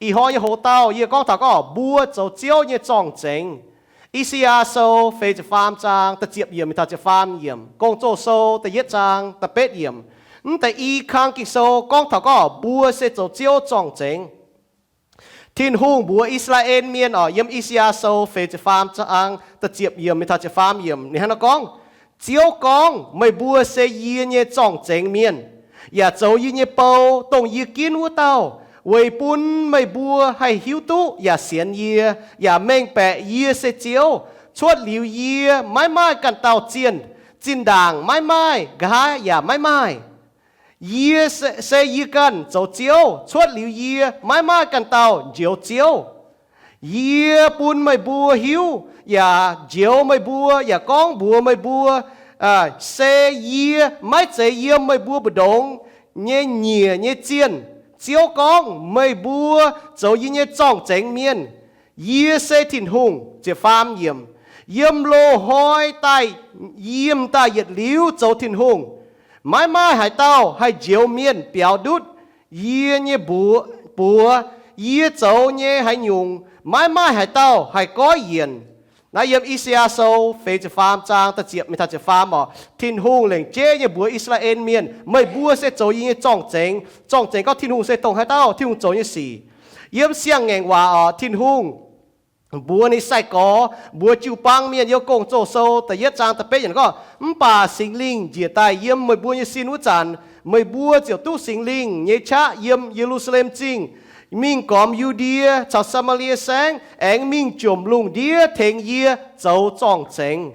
Ih hnoi nyei hoz dauh yie gorngv taux gorngv mbuo zoux Ziouv nyei zorng-zengx. I^saa^yaa Sou feix ziepc faam zaang da'ziepc yiemc mingh taux ziepc faam yiemc, Gong-Zoh Sou da'yietv zaang da'betv yiemc. Mv deix i kang Ging-Sou gorngv taux gorngv mbuo se zoux Ziouv zorng-zengx. Tin-Hungh mbuox I^saa^laa^en Mienh oc, yiem I^saa^yaa Sou feix ziepc faam zaang da'ziepc yiemc mingh taux ziepc faam yiemc, ninh hnangv naaiv gorngv, Ziouv gorngv, Meih mbuo se yie nyei zorng-zengx mienh, yaac zoux yie nyei bou, dongh yie ginv wuov dauh, weic bun meih mbuo haih hiuv duqv yaac sienx yie, yaac mengh baeqc yie se Ziouv. Cuotv liuz yie, maiv maaih ganh dauh zienh, zinh ndaangc maiv maaih, nqa'haav yaac maiv maaih. Yie se, se yie ganh zoux Ziouv. Cuotv liuz yie, maiv maaih ganh dauh njoux Ziouv. Yie bun meih mbuo hiuv yaac njoux meih mbuo yaac gorngv mbuox meih mbuo, se yie maiv zeiz yiem meih mbuo mbu'ndongx nyei nyiec nyei zienh. Ziouv gorngv, Meih mbuo zoux yie nyei zorng-zengx mienh. Yie se Tin-Hungh. Ziepc faam yiemc, Yiem loz-hnoi daaih, yiem daaih yietc liuz zoux Tin-Hungh, maiv maaih haaix dauh haih njoux mienh biaux ndutv yie nyei mbuox, buoz. Yie zoux nyei haaix nyungc, maiv maaih haaix dauh haih goiv yienc. Naaiv yiem I^saa^yaa Sou feix ziepc faam zaang da'ziepc mingh taux ziepc faam oc. Tin-Hungh lengc jeiv nyei mbuox I^saa^laa^en Mienh, Meih mbuo se zoux yie nyei zorng-zengx. Zorng-zengx gorngv Tin-Hungh se dongh haaix dauh, Tin-Hungh zoux nyei sic. Yiem Siang-Ngaengc Waac oc, Tin-Hungh mbuox ninh sai-gorx, mbuox jiu-baang mienh, yiem Gong-Zoh Sou da'yietv zaang da'betv yiemc gorngv, Mv baac Singx Lingh njiec daaih yiem meih mbuo nyei sin wuov zanc, meih mbuo ziouc duqv Singx Lingh nyei qaqv yiem Ye^lu^saa^lem Zingh, mingh gormx Yu^ndie caux Saa^maa^lie Saengv, aengx mingh jomc lungh ndiev tengx yie zoux zorng-zengx.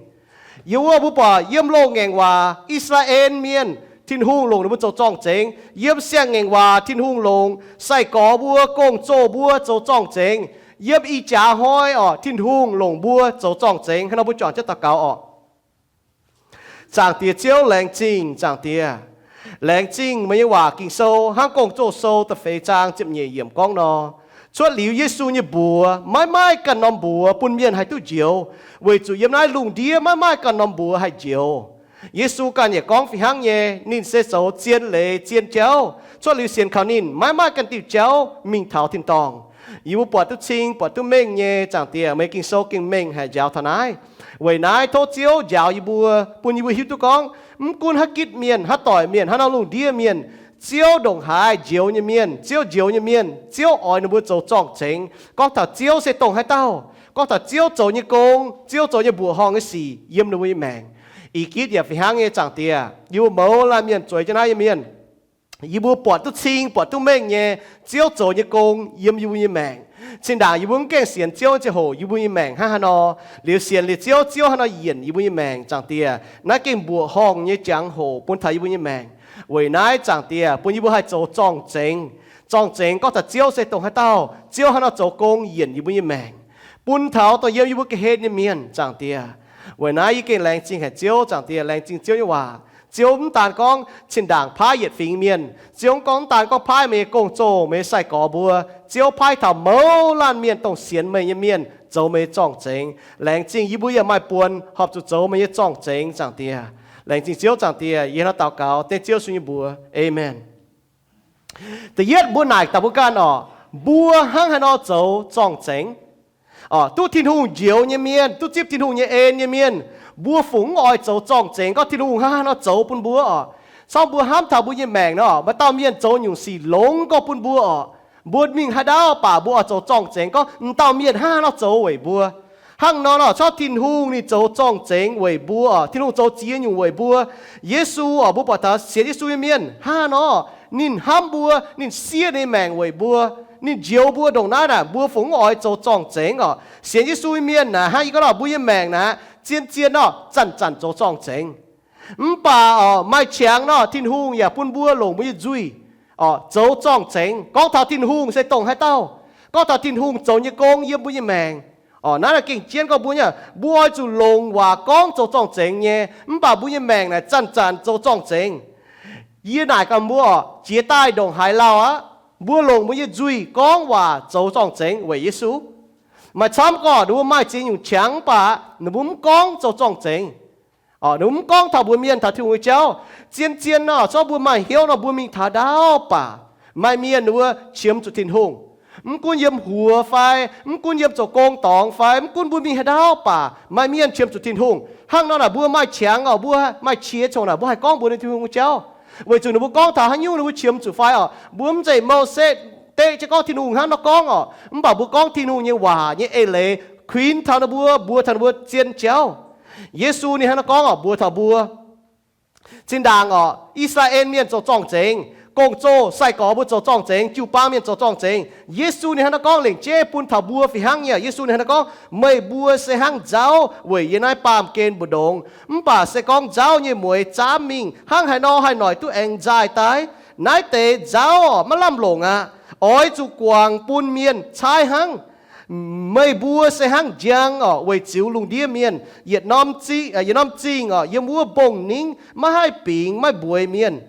Yiem wuov mbuo buatc yiem Loz-Ngaengc Waac I^saa^laa^en Mienh, Tin-Hungh longc ninh mbuo zoux zorng-zengx. Yiem Siang-Ngaengc Waac Tin-Hungh longc sai-gorx mbuo, gong-zoh mbuo zoux zorng-zengx. Yiem ih jaax hnoi oc, Tin-Hungh longc mbuo zoux zorng-zengx. Hnangv nor mbuo juangc jienv daux gaux oc. Zaangc Diex Ziouv, laengz zingh Zaangc Diex. Laengz zingh meih nyei waac Ging-Sou hnangv Gong-Zoh Sou da'feix zaang ziepc nyeic yiemc gorngv nor, cuotv liuz Yesu nyei mbuox, maiv maaih ganh norm mbuox bun mienh haih duqv njoux, weic zuqc yiem naaiv lungh ndiev maiv maaih ganh norm mbuox haih njoux. Yesu ganh yaac gorngv fih hnangv nyei, ninh se zoux zien leiz zien jauv. Cuotv liuz sienx kaux ninh, maiv maaih ganh diuh jauv mingh taux tin-dorngh. Yie mbuo buatc duqv cing, buatc duqv mengh nyei, Zaangc Diex, meih Ging-Sou gengh mengh haic njaaux taux naaiv. Weic naaiv tov Ziouv njaaux yie mbuo, bun yie mbuo hiuv duqv gorngv, mv gunv haaix gitv mienh, haaix doic mienh, haaix norm lungh ndiev mienh, Ziouv ndongc haaix njoux nyei mienh, Ziouv njoux nyei mienh, Ziouv oix ninh mbuo zoux zorng-zengx. Gorngv taux Ziouv se dongh haaix dauh, gorngv taux Ziouv zoux nyei gong, Ziouv zoux nyei mbuoqc horngh nyei sic yiem ninh mbuo nyei maengc. Ih gitv yaac fih hnangv nyei, Zaangc Diex, yie mbuo mouz laanh mienh zueiz jienv naaiv nyei mienh, yie mbuo buatc duqv cing, buatc duqv mengh nyei Ziouv zoux nyei gong yiem yie mbuo nyei maengc. Zinh ndaangc yie mbuo mv gaengh sienx Ziouv nyei ziangh hoc, yie mbuo nyei maengc hnangv haaix nor? Liuz sienx liuz Ziouv, Ziouv haaix nor yienc yie mbuo nyei maengc, Zaangc Diex? Naaiv gengh mbuoqc horngh nyei jangx-hoc bun taux yie mbuo nyei maengc. Weic naaiv, Zaangc Diex, bun yie mbuo haih zoux zorng-zengx. Zorng-zengx gorngv taux Ziouv se dongh haaix dauh, Ziouv haaix nor zoux gong yienc yie mbuo nyei maengc, bun taux dongh yiem yie mbuo ga'hlen nyei mienh, Zaangc Diex. Weic naaiv yie gengh laengz zingh haic Ziouv, Zaangc Diex, laengz zingh Ziouv nyei waac. Ziouv mv daan gorngv zinh ndaangc paaiv yietc fingx mienh. Ziouv mv gorngv mv daan gorngv paaiv meih nyei gong-zoh, meih nyei sai-gorx mbuo. Ziouv paaiv taux mouz laanh mienh dongh sienx meih nyei mienh zoux meih nyei zorng-zengx. Laengz zingh yie mbuo yaac maaih buonc horpc zuqc zoux meih nyei zorng-zengx, Zaangc Diex. Laengz zingh Ziouv, Zaangc Diex. Yie hnangv daux gaux dengv Ziouv Yesu nyei mbuox, aamen. Da'yietv mbuo naaic daaih mbuo ganh oc, mbuo hnangv haaix nor zoux zorng-zengx? Oc, duqv Tin-Hungh njoux nyei mienh, duqv zipv Tin-Hungh nyei en nyei mienh, mbuo fungc mv oix zoux zorng-zengx gorngv Tin-Hungh hnangv haaix nor zoux bun mbuo oc? Corc mbuo hnamv taux mbuo nyei maengc nor, maaih dauh mienh zoux nyungc sic longx gorngv bun mbuo oc. Mbuo mingh haaix ndau baac mbuo oix zoux zorng-zengx gorngv m'dauh mienh hnangv haaix nor zoux weic mbuo. Hnangv nor nor, corc Tin-Hungh ninh zoux zorng-zengx weic mbuo oc. Tin-Hungh zoux ziex nyungc weic mbuo. Yesu oc, mbuo buatc taux sienx Yesu nyei mienh hnangv haaix nor, ninh hnamv mbuo, ninh siev ninh nyei maengc weic mbuo, ninh njoux mbuo ndongc naaiv naaic, mbuo fungc mv oix zoux zorng-zengx oc. Sienx Yesu nyei mienh naaic, hnangv yie gorngv nor, mbuo nyei maengc naaic zien-zien nor zanc-zanc zoux zorng-zengx. Mv baac oc, maaih qangx nor, Tin-Hungh yaac bun mbuo longc mbuo nyei nzuih oc zoux zorng-zengx. Gorngv taux Tin-Hungh se dongh haaix dauh, gorngv taux Tin-Hungh zoux nyei gong yiem mbuo nyei maengc oc, naaiv naaic gengh jienv gorngv mbuo nyei, mbuo oix zuqc longc waac gorngv zoux zorng-zengx nyei. Mv baac mbuo nyei maengc naaic zanc-zanc zoux zorng-zengx. Yie naaic gaax mbuo oc, jiex daaih ndongc haaix lauh aqv, mbuo longc mbuo nyei nzuih gorngv waac zoux zorng-zengx weic Yesu. Maaih camv gorngv ninh mbuo maaih ziex nyungc qangx mv baac ninh mbuo mv gorngv zoux zorng-zengx. Ninh mbuo mv gorngv taux mbuox mienh taux Tin-Hungh nyei jauv. Zien-zien nor, corc mbuo maaih hnyouv nor, mbuo mingh taux ndaauv baac maaih mienh ninh mbuo qiemx zuqc Tin-Hungh. Mv gunv yiem huox fai, mv gunv yiem zoux gong dorngx fai, mv gunv mbuo mingh haaix ndau baac maaih mienh qiemx zuqc Tin-Hungh. Hnangv nor naaic mbuo maaih qangx oc, mbuo maaih qiex congx naaic mbuo haih gorngv mbuox ninh Tin-Hungh nyei jauv, weic zuqc ninh mbuo gorngv taux haaix nyungc ninh mbuo qiemx zuqc fai oc, mbuo mv zeiz Mose deqv jienv gorngv Tin-Hungh hnangv nor gorngv oc. Mv baac mbuo gorngv Tin-Hungh nyei waac nyei eix leiz kuinx taux ninh mbuo, mbuox taux ninh mbuo zien jauv. Yesu ninh hnangv nor gorngv oc, mbuox taux mbuo, zinh ndaangc oc, I^saa^laa^en Mienh zoux zorng-zengx, gong-zoh, sai-gorx mbuo zoux zorng-zengx, jiu-baang mienh zoux zorng-zengx. Yesu ninh hnangv nor gorngv lengc jeiv bun taux mbuo fih hnangv nyei. Yesu ninh hnangv nor gorngv, meih mbuo se hnangv nzauv weic yiem naaiv baamh gen mbu'ndongx, mv baac se gorngv nzauv nyei mueix zaamv mingh, hnangv haaix nor haih noic duqv aengx nzaaih daaih? Naaiv deix nzauv maiv lamh longc aqv. Oix zuqc guangc bun mienh caaiv hnangv. Meih mbuo se hnangv njang oc, weic ziux lungh ndiev mienh. Yietc norm zingh, yietc norm zingh oc, yiem wuov mbong-ningv maiv haih bingx maiv mbueix mienh,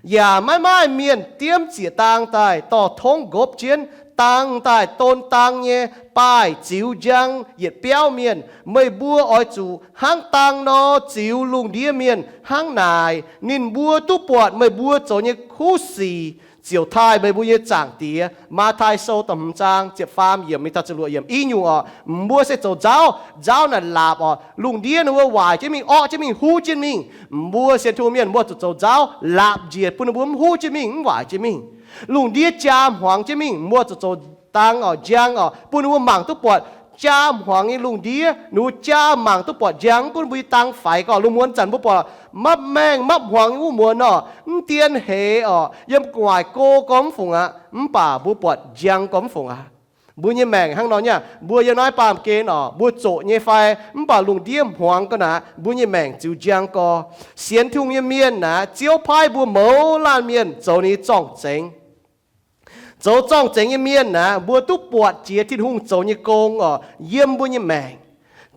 yaac maiv maaih mienh diemv ziec dang daaih dorh tongv nqopv jienv. Dang daaih don dang nyei, baaih ziux njang yietc biauv mienh. Meih mbuo oix zuqc hnangv dang nor ziux lungh ndiev mienh. Hnangv naaic ninh mbuo duqv buatc meih mbuo zoux nyei kuv sic ziouc taaih meih mbuo nyei Zaangc Diex. Matv^taai Sou da'hmz zaang ziepc faam yiemc mingh taux ziepc luoqc yiemc. I nyungc oc, mbuo se zoux nzauv. Nzauv naaic laapc oc, lungh ndiev ninh mbuo waaic jienv mingh, orqv jienv mingh, huv jienv mingh. Mbuo sienx Tin-Hungh mienh mbuo zuqc zoux nzauv laapc njiec bun ninh mbuo mv huv jienv mingh, mv waaic jienv mingh. Lungh ndiev jaa hmuangx jienv mingh, mbuo zuqc zoux dang oc, njang oc, bun ninh mbuo mangc duqv buatc jaa hmuangx nyei lungh ndiev. Ninh mbuo jaa mangc duqv buatc njang, mv gunv mbuo nyei dang faix gorngv lungh muonz zanc mbuo buatc mapv maengh mapv hmuangx nyei wuov muonz oc, mv dien heix oc, yiem gu'nguaaic go gorngv mv fungc aqv, mv baac mbuo buatc njang gorngv mv fungc aqv. Mbuo nyei maengc hnangv nor nyei. Mbuo yiem naaiv baamh gen oc, mbuo zoqc nyei fai, mv baac lungh ndiev hmuangx ga'naaiv, mbuo nyei maengc ziux njang gorx. Sienx Tin-Hungh nyei mienh naaic, Ziouv paaiv mbuo mouz laanh mienh zoux ninh nyei zorng-zengx. Zoux zorng-zengx nyei mienh naaic, mbuo duqv buatc jiex Tin-Hungh zoux nyei gong oc, yiem mbuo nyei maengc.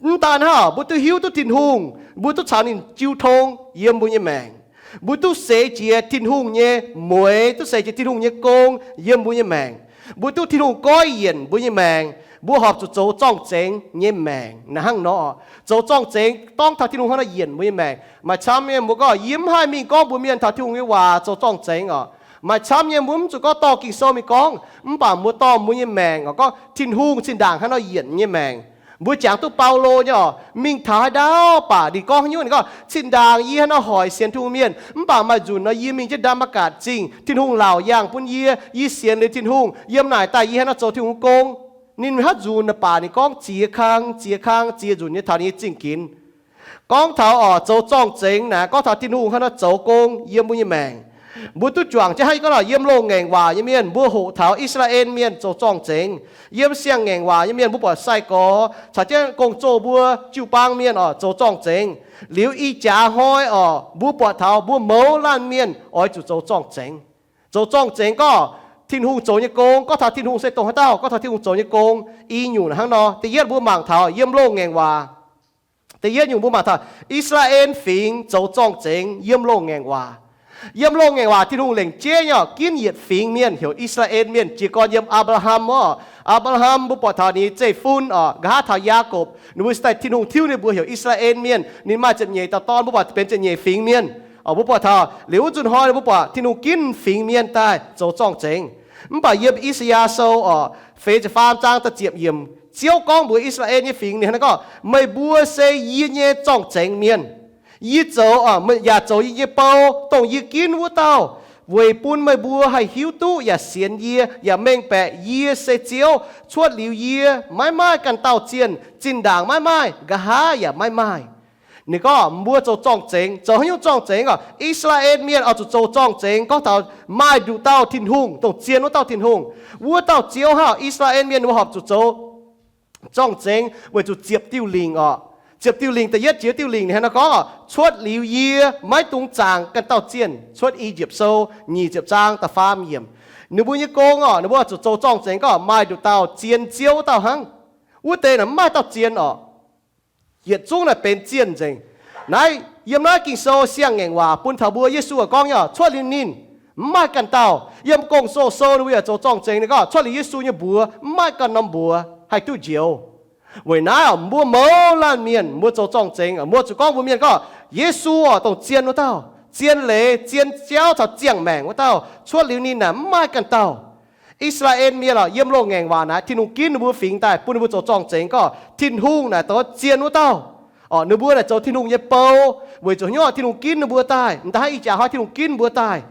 Mv daan hnangv, mbuo duqv hiuv duqv Tin-Hungh, mbuo duqv caux ninh jiu tong yiem mbuo nyei maengc. Mbuo duqv seix jiex Tin-Hungh nyei mueix, duqv seix jiex Tin-Hungh nyei gong yiem mbuo nyei maengc. Mbuo duqv Tin-Hungh goiv yienc mbuo nyei maengc. Mbuo horpc zuqc zoux zorng-zengx nyei maengc naaic hnangv nor. Zoux zorng-zengx gorngv taux Tin-Hungh hnangv nor yienc mbuo nyei maengc. Maaih camv nyei mbuo gorngv, yie mv haih mingh gorngv mbuox mienh taux Tin-Hungh nyei waac zoux zorng-zengx oc. Maaih camv nyei mbuo mv zuqc gorngv dorh Ging-Sou mingh gorngv, mv baac mbuo dorh mbuo nyei maengc oc, gorngv Tin-Hungh zinh ndaangc hnangv nor yienc nyei maengc. Mbuo jangx duqv Baulo nyei oc, mingh taux haaix ndau baac ninh gorngv haaix nyungc, ninh gorngv, zinh ndaangc yie hnangv nor hoic sienx Tin-Hungh mienh, mv baac maaih nzunc nor yie mingh jienv Ndaa^matv^gatc Zingh, Tin-Hungh laauc yangh bun yie, yie sienx liuz Tin-Hungh, yiem naaic daaih yie hnangv nor zoux Tin-Hungh gong. Ninh haaix nzunc naaic baac ninh gorngv ziex kang ziex kang ziex nzunc nyei taux ninh nyei zingh ginx. Gorngv taux oc, zoux zorng-zengx naaic, gorngv taux Tin-Hungh hnangv nor zoux gong yiem mbuo nyei maengc. Mbuo duqv juangc jienv hnangv yie gorngv oc, yiem loz-ngaengc waac nyei mienh, mbuo hoqc taux I^saa^laa^en Mienh zoux zorng-zengx. Yiem siang-ngaengc waac nyei mienh, mbuo buatc sai-gorx caux jienv gong-zoh mbuo, jiu-baang mienh oc, zoux zorng-zengx. Liuz ih jaax hnoi oc, mbuo buatc taux mbuo mouz laanh mienh oix zuqc zoux zorng-zengx. Zoux zorng-zengx gorngv Tin-Hungh zoux nyei gong, gorngv taux Tin-Hungh se dongh haaix dauh, gorngv taux Tin-Hungh zoux nyei gong, i nyungc hnangv nor. Da'yietv mbuo mangc taux yiem loz-ngaengc waac. Da'yietv nyungc mbuo mangc taux I^saa^laa^en Fingx zoux zorng-zengx yiem loz-ngaengc waac. Yiem loz-ngaengc waac Tin-Hungh lengc jeiv nyei oc, ginv yietc fingx mienh heuc I^saa^laa^en Mienh. Jiez gorn yiem Apc^laa^ham oc, Apc^laa^ham mbuo buatc taux ninh nyei zeiv-fun oc, nqa'haav taux Yaakopv, ninh mbuo se daaih Tin-Hungh tiuv ninh mbuo heuc I^saa^laa^en Mienh. Ninh maaih ziepc nyeic dauh dorn, mbuo buatc benx ziepc nyeic fingx mienh oc. Mbuo buatc taux liuz wuov nzunc hnoi mbuo buatc Tin-Hungh ginv fingx mienh daaih zoux zorng-zengx. Mv baac yiem I^saa^yaa Sou oc, feix ziepc faam zaang da'ziepc yiemc, Ziouv gorngv mbuox I^saa^laa^en nyei fingx ninh hnangv naaiv gorngv, meih mbuo se yie nyei zorng-zengx mienh. Yie zoux, yaac zoux yie nyei bou, dongh yie ginv wuov dauh, weic bun meih mbuo haih hiuv duqv yaac sienx yie, yaac mengh baeqc yie se Ziouv. Cuotv liuz yie, maiv maaih ganh dauh zienh. Zinh ndaangc maiv maaih, nqa'haav yaac maiv maaih. Ninh gorngv mbuo zoux zorng-zengx. Zoux haaix nyungc zorng-zengx oc? I^saa^laa^en Mienh oix zuqc zoux zorng-zengx gorngv taux maaih nduqc dauh Tin-Hungh, dongh zien wuov dauh Tin-Hungh. Wuov dauh Ziouv hnangv. I^saa^laa^en Mienh ninh mbuo horpc zuqc zoux zorng-zengx weic zuqc ziepc diuh lingc oc. Ziepc diuh lingc, da'yietv jiex diuh lingc ninh hnangv naaiv gorngv oc, cuotv liuz yie maiv dungx zaangc ganh dauh zienh. Cuotv I^yipv Sou nyic ziepc zaang da'faam yiemc. Ninh mbuo nyei gong oc, ninh mbuo zuqc zoux zorng-zengx gorngv maaih nduqc dauh zien Ziouv wuov dauh hnangv. Wuov deix naaic mv maaih dauh zien oc. Yietc zungv naaic benx zienh nzengc. Naaiv yiem naaiv Ging-Sou siang-ngaengc waac bun taux mbuo, Yesu gorngv nyei oc, cuotv liuz ninh, mv maaih ganh dauh. Yiem Gong-Zoh Sou ninh mbuo yaac zoux zorng-zengx ninh gorngv cuotv liuz Yesu nyei mbuox mv maaih ganh norm mbuox haih duqv njoux. Weic naaiv oc, mbuo mouz laanh mienh mbuo zoux zorng-zengx, mbuo zuqc gorngv mbuo mienh gorngv, Yesu oc, dongh zien wuov dauh, zien leiz, zien jauv caux ziangh maengc wuov dauh. Cuotv liuz ninh naaic mv maaih ganh dauh. I^saa^laa^en Mienh oc, yiem loz-ngaengc waac naaic Tin-Hungh ginv ninh mbuo fingx daaih bun ninh mbuo zoux zorng-zengx gorngv Tin-Hungh naaic doix zien wuov dauh. Oc, ninh mbuo naaic zoux Tin-Hungh nyei bou, weic zuqc hnyouv Tin-Hungh ginv ninh mbuo daaih. M'daaih hnangv ih jaax hnoi Tin-Hungh ginv mbuo daaih.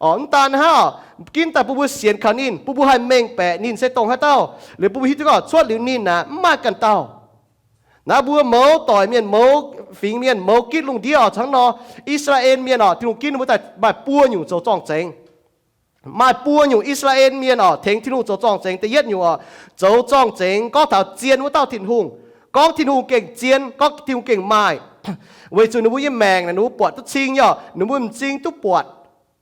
Oc, mv daan hnangv, ginv daaih bun mbuo sienx kaux ninh, bun mbuo haih mengh baeqc ninh se dongh haaix dauh, liuz bun mbuo hiuv duqv gorngv cuotv liuz ninh naaic mv maaih ganh dauh. Naaiv mbuo mouz doic mienh, mouz fingx mienh, mouz gitv lungh ndiev oc, hnangv nor, I^saa^laa^en Mienh oc, Tin-Hungh ginv ninh mbuo daaih maaih buo nyungc zoux zorng-zengx. Maaih buo nyungc I^saa^laa^en Mienh oc tengx Tin-Hungh zoux zorng-zengx. Da'yietv nyungc oc, zoux zorng-zengx gorngv taux zien wuov dauh Tin-Hungh, gorngv Tin-Hungh gengh zien, gorngv Tin-Hungh gengh maaih, weic zuqc ninh mbuo nyei maengc naaic ninh mbuo buatc duqv cing nyei oc, ninh mbuo m'zing duqv buatc.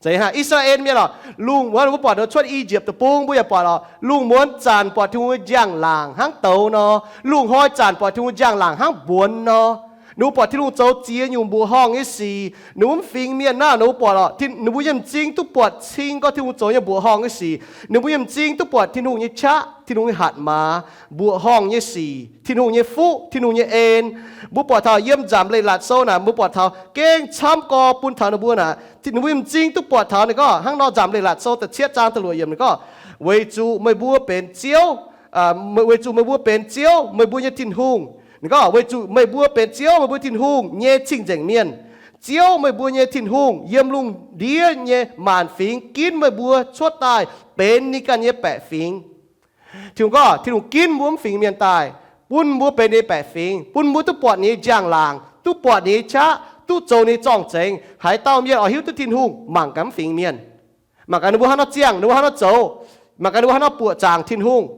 Zeiz hnangv I^saa^laa^en Mienh oc, lungh muonz ninh mbuo buatc ninh cuotv I^yipv Deic-Bung, mbuo yaac buatc oc, lungh muonz zanc buatc Tin-Hungh nyei njang-laangc hnangv douz nor, lungh hnoi zanc buatc Tin-Hungh njang-laangc hnangv mbuonx nor. Ninh mbuo buatc Tin-Hungh zoux ziex nyungc mbuoqc horngh nyei sic. Ninh mbuo m'fingx mienh naaic ninh mbuo buatc oc, ninh mbuo nyei m'zing duqv buatc cing gorngv Tin-Hungh zoux nyei mbuoqc horngh nyei sic. Ninh mbuo nyei m'zing duqv buatc Tin-Hungh nyei qaqv, Tin-Hungh nyei hatc maaz, mbuoqc horngh nyei sic, Tin-Hungh nyei fuqv, Tin-Hungh nyei en. Mbuo buatc taux yiem Nzamc Leiz-Latc Sou naaic mbuo buatc taux gengh camv gorx bun taux ninh mbuo naaic, ninh mbuo nyei m'zing duqv buatc taux ninh gorngv hnangv nor. Nzamc Leiz-Latc Sou da'cietv zaang da'luoqc yiemc ninh gorngv, weic zuqc meih mbuo benx Ziouv, weic zuqc meih mbuo benx Ziouv, meih mbuo nyei Tin-Hungh. Ninh gorngv weic zuqc meih mbuo benx Ziouv, meih mbuo Tin-Hungh nyei cing-nzengc mienh. Ziouv, meih mbuo nyei Tin-Hungh, yiem lungh ndiev nyei maanc fingx ginv meih mbuo cuotv daaih benx ninh ganh nyei baeqc fingx. Tin-Hungh gorngv Tin-Hungh ginv mbuo m'fingx mienh daaih, bun mbuo benx ninh nyei baeqc fingx, bun mbuo duqv buatc ninh nyei njang-laangc, duqv buatc ninh nyei qaqv, duqv zoux ninh nyei zorng-zengx. Haaix dauh mienh oix hiuv duqv Tin-Hungh, mangc gaax m'fingx mienh. Mangc gaax ninh mbuo hnangv nor ziangh, ninh mbuo hnangv nor zoux. Mangc gaax ninh mbuo hnangv nor buoqc zaangc Tin-Hungh.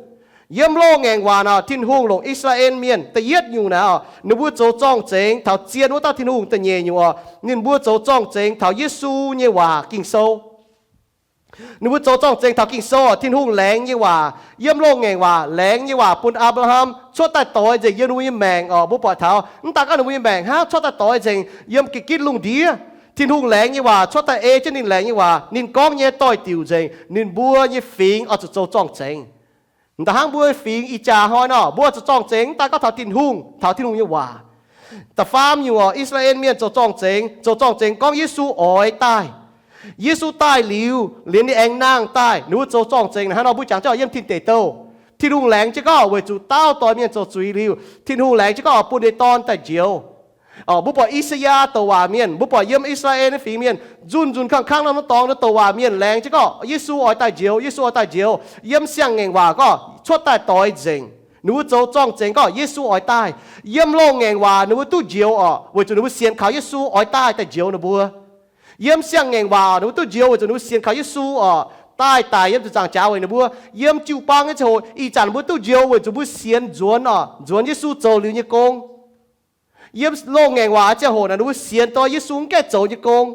Yiem loz-ngaengc waac naaic Tin-Hungh longc I^saa^laa^en Mienh da'yietv nyungc naaic oc, ninh mbuo zoux zorng-zengx taux zien wuov dauh Tin-Hungh. Da'nyeic nyungc oc, ninh mbuo zoux zorng-zengx taux Yesu nyei waac, Ging-Sou. Ninh mbuo zoux zorng-zengx taux Ging-Sou oc, Tin-Hungh laengz nyei waac. Yiem loz-ngaengc waac laengz nyei waac bun Apc^laa^ham cuotv daaih doix nzengc yiem ninh mbuo nyei maengc oc. Mbuo buatc taux mv daan gorngv ninh mbuo nyei maengc hnangv cuotv daaih doix nzengc yiem ga'gitv lungh ndiev. Tin-Hungh laengz nyei waac cuotv daaih ei jienv ninh laengz nyei waac, ninh gorngv nyei doix-diuc nzengc, ninh mbuo nyei fingx oix zuqc zoux zorng-zengx. M'daaih hnangv mbuo fingx ih jaax hnoi nor, mbuo zuqc zorng-zengx mv daan gorngv taux Tin-Hungh, taux Tin-Hungh nyei waac. Da'faam nyungc oc, I^saa^laa^en Mienh zoux zorng-zengx, zoux zorng-zengx gorngv Yesu oix daaih. Yesu daaih liuz, liuz ninh aengx nangh daaih, ninh mbuo zoux zorng-zengx hnangv nor. Mbuo jangx jienv yiem Tin Deic Douh, Tin-Hungh laengz jienv gorngv weic zuqc dauh doix mienh zoux zuiz liuz, Tin-Hungh laengz jienv gorngv bun ninh nyei Dorn daaih njoux. Oc, mbuo buatc I^saa^yaa douc waac mienh, mbuo buatc yiem I^saa^laa^en fingx mienh nzunc nzunc kangv kangv norm norm dorngx douc waac mienh laengz jienv gorngv Yesu oix daaih njoux, Yesu oix daaih njoux. Yiem siang-ngaengc waac gorngv cuotv daaih doix nzengc. Ninh mbuo zoux zorng-zengx gorngv Yesu oix daaih. Yiem loz-ngaengc waac ninh mbuo duqv njoux oc, weic zuqc ninh mbuo sienx kaux Yesu oix daaih daaih njoux ninh mbuo. Yiem siang-ngaengc waac ninh mbuo duqv njoux weic zuqc ninh mbuo sienx kaux Yesu oc, daaih daic yiem ziepc nzaangc jaax weic ninh mbuo. Yiem jiu-baang nyei ziangh hoc ih zanc mbuo duqv njoux weic zuqc mbuo sienx nzuonx oc, nzuonx Yesu zoux liuz nyei gong. Yiem loz-ngaengc waac ziangh hoc naaic ninh mbuo sienx dongh Yesu mv gaengh zoux nyei gong,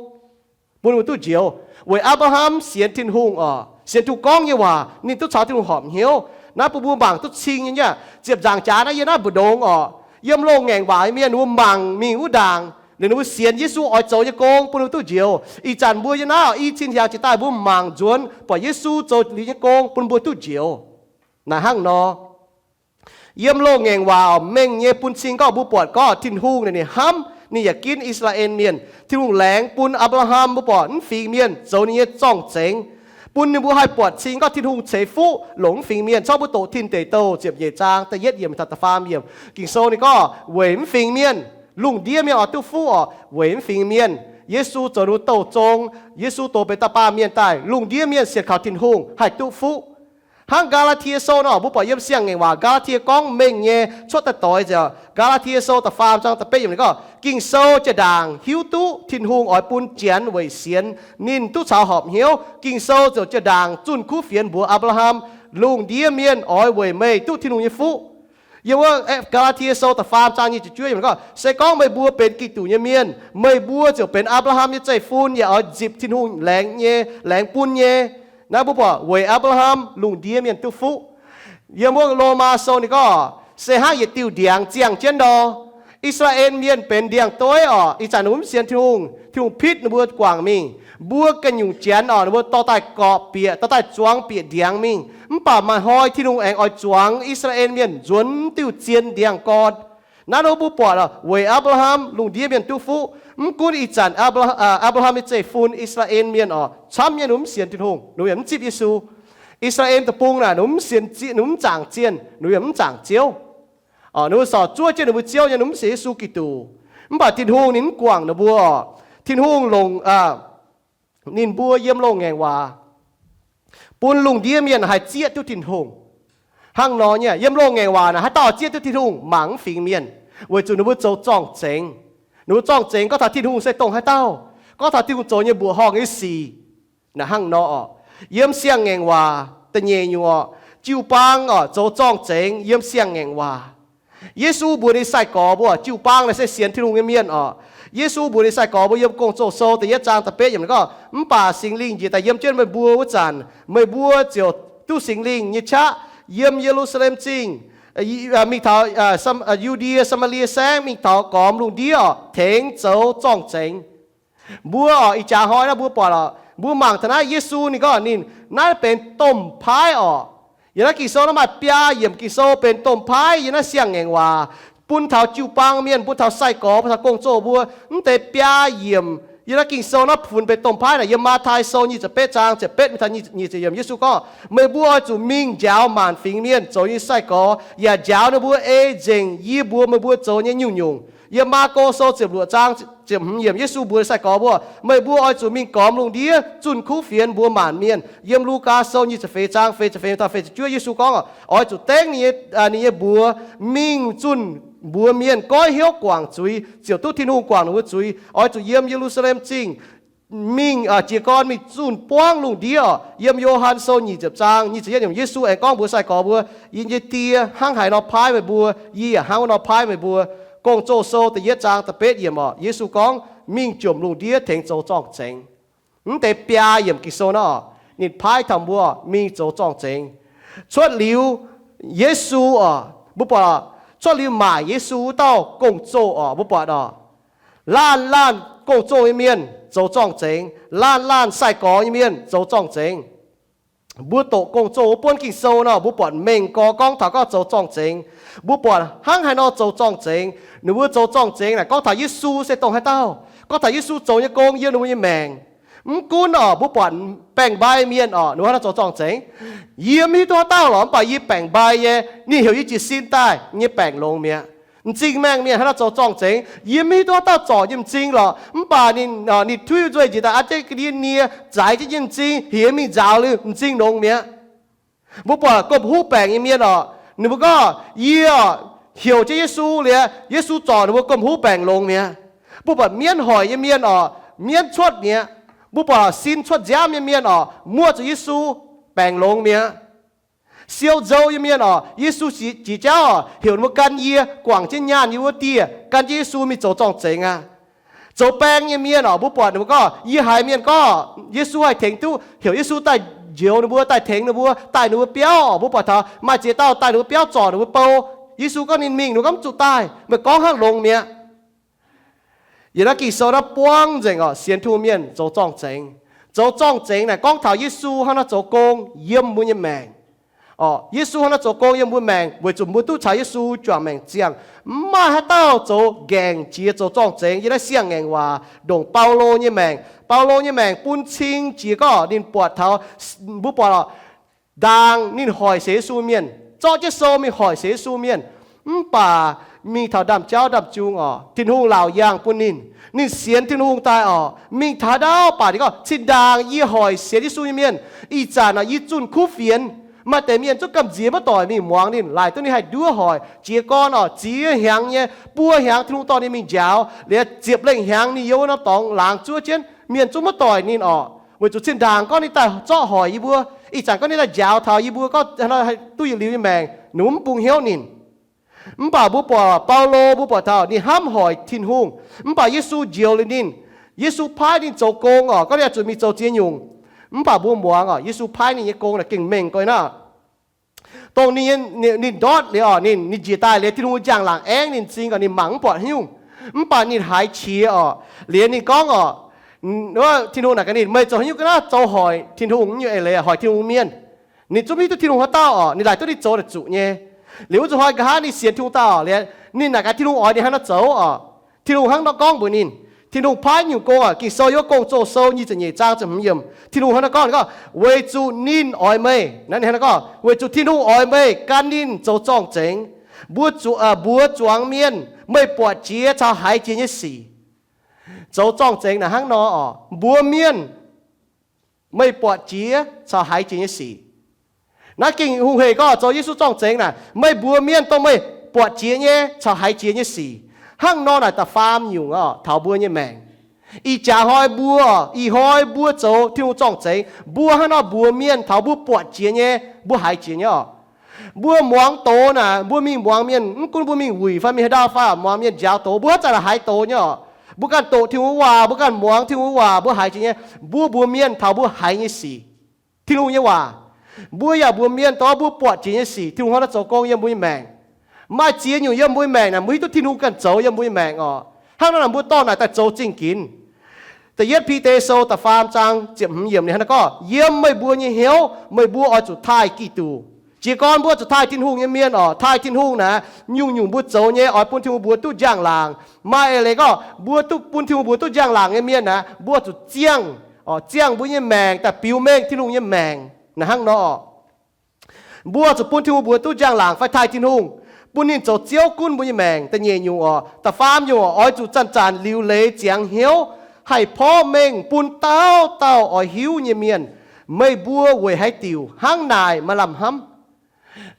bun ninh mbuo duqv njoux. Weic Apc^laa^ham sienx Tin-Hungh oc, sienx Tin-Hungh gorngv nyei waac, ninh duqv caux Tin-Hungh horpc hnyouv. Naaiv bun mbuo mangc duqv cing nyei aqv. Ziepc nzaangc jaax naaiv yiem naaiv mbu'ndongx oc, yiem loz-ngaengc waac nyei mienh ninh mbuo mangc mingh wuov ndaangc, ninh mbuo sienx Yesu oix zoux nyei gong bun ninh mbuo duqv njoux. Ih zanc mbuo yiem naaiv oc, i cin hiaangx jiex daaih mbuo mangc nzuonx buatc Yesu zoux liuz nyei gong bun mbuo duqv njoux. Naaiv hnangv nor. Yiem loz-ngaengc waac oc, mengh nyei bun cing gorngv mbuo buatc gorngv Tin-Hungh naaic ninh hnamv, ninh yaac ginv I^saa^laa^en Mienh. Tin-Hungh laengz bun Apc^laa^ham, mbuo buatc mv fingx mienh zoux ninh nyei zorng-zengx, bun ninh mbuo haih buatc cing gorngv Tin-Hungh ceix fuqv longc mv fingx mienh. Corc mbuo doqc Tin Deic Douh ziepc nyeic zaang da'yietv yiemc taux da'faam yiemc. Ging-Sou ninh gorngv weic mv fingx mienh, lungh ndiev mienh oix duqv fuqv oc. Weic mv fingx mienh, Yesu zoux ninh mbuo douh zong. Yesu dox benx dauh baamh mienh daaih, lungh ndiev mienh sienx kaux Tin-Hungh haih duqv fuqv. Hnangv Gaa^laa^tie Sou nor, mbuo buatc yiem siang-ngaengc waac Gaa^laa^tie gorngv mengh nyei cuotv daaih doix nzengc. Gaa^laa^tie Sou da'faam zaang da'betv yiemc ninh gorngv, Ging-Sou jiex ndaangc hiuv duqv Tin-Hungh oix bun Janx weic sienx ninh duqv caux horpc hnyouv. Ging-Sou ziouc jiex ndaangc zunh kuv fienx mbuox Apc^laa^ham, lungh ndiev mienh oix weic meih duqv Tin-Hungh nyei fuqv. Yiem wuov Gaa^laa^tie Sou da'faam zaang nyic ziepc juov yiemc gorngv, se gorngv meih mbuo benx Giduc nyei mienh, meih mbuo ziouc benx Apc^laa^ham nyei zeiv-fun, yaac oix nzipc Tin-Hungh laengz nyei, laengz bun nyei. Naaiv mbuo buatc weic Apc^laa^ham lungh ndiev mienh duqv fuqv. Yiem wuov Lomaa Sou ninh gorngv, se hnangv yietc diuh ndiangx ziangh jienv nor. I^saa^laa^en Mienh benx ndiangx-dueiv oc. Ih zanc ninh mbuo mv sienx Tin-Hungh, Tin-Hungh pitv ninh mbuo guangc mingh. Mbuo ganh nyungc Janx oc, ninh mbuo dorh daaih gorpc bieqc, dorh daaih zuangx bieqc ndiangx mingh. Mv baac maaih hnoi Tin-Hungh aengx oix zuangx I^saa^laa^en Mienh nzuonx diuh zien ndiangx gorn. Naaiv nor mbuo buatc oc, weic Apc^laa^ham lungh ndiev mienh duqv fuqv. Mv gunv ih zanc Apc^laa^ham nyei zeiv-fun, I^saa^laa^en Mienh oc, camv nyei ninh mbuo mv sienx Tin-Hungh, ninh mbuo yaac mv zipv Yesu. I^saa^laa^en Deic-Bung naaic, ninh mv sienx, ninh mv zaangc zienh, ninh yaac mv zaangc Ziouv. Ninh mbuo sorc zuov jienv ninh mbuo Ziouv nyei, ninh mv sienx Yesu Giduc. Mv baac Tin-Hungh ninh mv guangc ninh mbuo oc. Tin-Hungh longc ninh mbuo yiem loz-ngaengc waac bun lungh ndiev mienh haih zieqv duqv Tin-Hungh. Hnangv nor nyei, yiem loz-ngaengc waac naaic haaix dauh zieqv duqv Tin-Hungh? Mangc mv fingx mienh, weic zuqc ninh mbuo zoux zorng-zengx. Ninh mbuo zorng-zengx gorngv taux Tin-Hungh se dongh haaix dauh, gorngv taux Tin-Hungh zoux nyei mbuoqc horngh nyei sic. Naaic hnangv nor oc, yiem siang-ngaengc waac da'nyeic nyungc oc, jiu-baang oc zoux zorng-zengx yiem siang-ngaengc waac. Yesu mbuox ninh sai-gorx mbuo, jiu-baang naaic se sienx Tin-Hungh nyei mienh oc. Yesu mbuox ninh sai-gorx mbuo yiem Gong-Zoh Sou da'yietv zaang da'betv yiemc gorngv, mv baac Singx Lingh njiec daaih yiem jienv meih mbuo wuov zanc, meih mbuo ziouc duqv Singx Lingh nyei qaqv yiem Ye^lu^saa^lem Zingh, mingh taux Yu^ndie, Saa^maa^lie Saengv, mingh taux gormx lungh ndiev oc, tengx zoux zorng-zengx. Mbuo oc, ih jaax hnoi naaiv mbuo buatc oc, mbuo mangc taux naaiv Yesu ninh gorngv ninh naaiv benx domh paaiv oc. Yiem naaiv Ging-Sou naaiv maaih biaa yiemc Ging-Sou benx domh paaiv yiem naaiv siang-ngaengc waac, bun taux jiu-baang mienh, bun taux sai-gorx, bun taux gong-zoh mbuo. Mv deix biaa yiemc yiem naaiv Ging-Sou naaiv funx benx domh paaiv naaic, yiem Matv^tai Sou nyic ziepc betv zaang ziepc betv mingh taux nyic ziepc yiemc, Yesu gorngv, meih mbuo oix zuqc mingh njaaux maanc fingx mienh zoux yie nyei sai-gorx, yaac njaaux ninh mbuo ei nzengc yie mbuox meih mbuo zoux nyei nyungc-nyungc. Yiem Maako Sou ziepc luoqc zaang ziepc hmz yiemc, Yesu mbuox sai-gorx mbuo, meih mbuo oix zuqc mingh gormx lungh ndiev zunh kuv fienx mbuox maanc mienh. Yiem Lugaa Sou nyic ziepc feix zaang feix ziepc feix taux feix ziepc juov, Yesu gorngv, oix zuqc dengv ninh nyei mbuox mingh zunh mbuox mienh goiv hnyouv guangc zuiz, ziouc duqv Tin-Hungh guangc ninh mbuo zuiz. Oix zuqc yiem Ye^lu^saa^lem Zingh mingh, jiez gorn mingh zunh buangv lungh ndiev oc. Yiem Yo^han Sou nyic ziepc zaang nyic ziepc yietv yiemc, Yesu aengx gorngv mbuox sai-gorx mbuo, yie nyei Die hnangv haaix nor paaiv meih mbuo, yie yaac hnangv wuov nor paaiv meih mbuo. Gong-Zoh Sou da'yietv zaang da'betv yiemc oc, Yesu gorngv, mingh jomc lungh ndiev tengx zoux zorng-zengx. Mv deix biaa yiemc Ging-Sou naaiv oc, ninh paaiv taux mbuo mingh zoux zorng-zengx. Cuotv liuz Yesu oc, mbuo buatc, cuotv liuz maaic Yesu wuov dauh gong-zoh oc, mbuo buatc oc, laanh laanh gong-zoh nyei mienh zoux zorng-zengx, laanh laanh sai-gorx nyei mienh zoux zorng-zengx. Mbuo doqc gong-zoh wuov buonv Ging-Sou nor, mbuo buatc mengh gorx gorngv taux gorngv zoux zorng-zengx. Mbuo buatc hnangv haaix nor zoux zorng-zengx. Ninh mbuo zoux zorng-zengx naaic gorngv taux Yesu se dongh haaix dauh, gorngv taux Yesu zoux nyei gong yiem ninh mbuo nyei maengc. Mv gunv oc, mbuo buatc baengc-mbai mienh oc, ninh mbuo hnangv nor zoux zorng-zengx. Yie mv hiuv duqv haaix dauh lorqc, mv baac yie baengc-mbai nyei, ninh heuc yie jiez sin daaih, nyei baengc longx mi'aqv. M'zing maengh mienh hnangv nor zoux zorng-zengx. Yie mv hiuv duqv haaix dauh zorc nyei m'zing lorqc, mv baac ninh, ninh tuiv nzueih njiec daaih an jienv ga'ndiev nie, zaiv jienv nyei m'zing, heuc yie mingh nzaaux liuz m'zing longx mi'aqv. Mbuo buatc gomh huv baengc nyei mienh oc, ninh mbuo gorngv, yie oc, heuc jienv Yesu liuz, Yesu zorc ninh mbuo gomh huv baengc longx mi'aqv. Mbuo buatc mienv hoic nyei mienh oc, mienv cuotv mi'aqv. Mbuo buatc sin cuotv nziaamv nyei mienh oc, muoqv zuqc Yesu, baengc longx mi'aqv. Siou nzou nyei mienh oc, Yesu jiex jauv oc, heuc ninh mbuo gan yie guangc jienv nyaanh yie wuov dieh, gan jienv Yesu mingh zoux zorng-zengx aqv. Zoux baeng nyei mienh oc, mbuo buatc ninh mbuo gorngv, yie haiz mienh gorngv Yesu haih tengx duqv, heuc Yesu daaih njoux ninh mbuo, daaih tengx ninh mbuo, daaih ninh mbuo biauv oc. Mbuo buatc taux maaih ziex dauh daaih ninh mbuo biauv zorc ninh mbuo bou. Yesu gorngv ninh mingh, ninh mbuo gorngv mv zuqc daaih, meih gorngv hnangv longx mi'aqv. Yiem naaiv Ging-Sou naaiv buangv nzengc oc, sienx Tin-Hungh mienh zoux zorng-zengx. Zoux zorng-zengx naaic gorngv taux Yesu hnangv naaiv zoux gong yiem mbuo nyei maengc. Oc, Yesu hnangv naaiv zoux gong yiem mbuo maengc weic zuqc mbuo duqv caux Yesu juangc maengc ziangh. Mv maaih haaix dauh zoux ngaengc jiex zoux zorng-zengx yiem naaiv siang-ngaengc waac ndongc Baulo nyei maengc. Baulo nyei maengc bun cing jiex gorngv ninh buatc taux, mbuo buatc oc, ndaangc ninh hoic sienx Yesu mienh, zorqv jienv sou mingh hoic sienx Yesu mienh. Mv baac mingh taux ndaamv-jauv ndaamv-jung oc, Tin-Hungh laauc yaangh bun ninh. Ninh sienx Tin-Hungh daaih oc, mingh taux haaix ndau baac ninh gorngv, zinh ndaangc yie hoic sienx Yesu nyei mienh, ih zanc oc yie zunh kuv fienx. Maaih deix mienh zungv gamh nziex maiv doic mingh muangx ninh, laaic duqv ninh haih nduov hoic. Jiez gorn oc, ziex hnyangx nyei, buo hnyangx Tin-Hungh dorh ninh mingh njaaux, liuz ziepc lengh hnyangx ninh yiem wuov norm dorngx laangz zuov jienv, mienh zungv maiv doic ninh oc, weic zuqc zinh ndaangc gorngv ninh daaih zorqv hoic yie mbuo, ih zanc gorngv ninh daaih njaaux taux yie mbuo gorngv duqv yietc liuz nyei maengc, ninh mbuo mv bung hnyouv ninh. Mv baac mbuo buatc Baulo, mbuo buatc taux ninh hnamv hoic Tin-Hungh. Mv baac Yesu njoux liuz ninh, Yesu paaiv ninh zoux gong oc, gorngv ninh oix zuqc mingh zoux ziex nyungc. Mv baac mbuo muangx oc, Yesu paaiv ninh nyei gong naaic gengh mengh goi naaiv. Dongh ninh, ninh ndortv liuz oc, ninh, ninh njiec daaih liuz Tin-Hungh njang-laangc aengv ninh m'zing oc, ninh mangc mv buatc haaix nyungc. Mv baac ninh haiz qiex oc, liuz ninh gorngv oc, Tin-Hungh naaic gaax ninh, meih zoux haaix nyungc ga'naaiv zoux hoic Tin-Hungh nyei eix leiz, hoic Tin-Hungh mienh. Ninh zungv mv hiuv duqv Tin-Hungh haaix dauh oc, ninh laaic duqv ninh zoux naaic zuqc nyei. Liuz wuov nzunc hnoi nqa'haav ninh sienx Tin-Hungh daaih oc, liuz ninh naaic gaax Tin-Hungh oix ninh hnangv naaiv zoux oc. Tin-Hungh hnangv nor gorngv mbuox ninh, Tin-Hungh paaiv nyungc gong oc. Ging-Sou yiem Gong-Zoh Sou nyic ziepc nyeic zaang ziepc hmz yiemc, Tin-Hungh hnangv naaiv gorngv, Weic zuqc ninh oix meih, hnangv naaiv gorngv, weic zuqc Tin-Hungh oix meih gan ninh zoux zorng-zengx. Mbuo, mbuox zuangx mienh meih buatc jiex caux haiz jiex nyei sic. Zoux zorng-zengx naaic hnangv nor oc, mbuox mienh meih buatc jiex caux haiz jiex nyei sic. Naaiv Ging-Hungh hec gorngv zoux Yesu zorng-zengx naaic, meih mbuox mienh dongh meih buatc jiex nyei caux haiz jiex nyei sic. Hnangv nor naaic da'faam nyungc oc, taux mbuo nyei maengc. Ih jaax hnoi mbuo, ih hnoi mbuo zoux Tin-Hungh zorng-zengx, mbuo hnangv nor mbuox mienh taux mbuo buatc jiex nyei, mbuo haiz jiex nyei oc. Mbuo muangx doz naaic, mbuo mingh muangx mienh, mv gunv mbuo mingh wuic fai mingh haaix ndau fai muangx mienh njaaux doz, mbuo haaix zanc haiz doz nyei oc. Mbuo ganh doqc Tin-Hungh waac, mbuo ganh muangx Tin-Hungh waac, mbuo haiz jiex nyei. Mbuo mbuox mienh taux mbuo haiz nyei sic, Tin-Hungh nyei waac. Mbuo yaac mbuox mienh dongh mbuo buatc jiex nyei sic, Tin-Hungh hnangv naaiv zoux gong yiem mbuo nyei maengc. Maaih ziex nyungc yiem mbuo nyei maengc naaic, mbuo hiuv duqv Tin-Hungh ganh zoux yiem mbuo nyei maengc oc. Hnangv naaiv naaic mbuo dorh naaic daaih zoux zingh ginx. Da'yietv Bide Sou da'faam zaang ziepc hmz yiemc ninh hnangv naaiv gorngv, Yiem meih mbuo nyei hnyouv meih mbuo oix zuqc taaih Giduc. Jiez gorn mbuo zuqc taaih Tin-Hungh nyei mienh oc. Taaih Tin-Hungh naaic, nyungc-nyungc mbuo zoux nyei oix bun Tin-Hungh mbuox duqv njang-laangc. Maaih eix leiz gorngv mbuo duqv bun Tin-Hungh mbuox duqv njang-laangc nyei mienh naaic, mbuo zuqc ziangh, ziangh mbuo nyei maengc daaih biux mengh Tin-Hungh nyei maengc. Naaic hnangv nor oc. Mbuo zuqc bun Tin-Hungh mbuox duqv njang-laangc fai taaih Tin-Hungh, bun ninh zoux Ziouv gunv mbuo nyei maengc. Da'nyeic nyungc oc, da'faam nyungc oc, oix zuqc zanc-zanc liuc leiz ziangx hnyouv, haih porv mengh bun dauh dauh oix hiuv nyei mienh, meih mbuo weic haaix diuc hnangv naaic maaih lamh hnamv.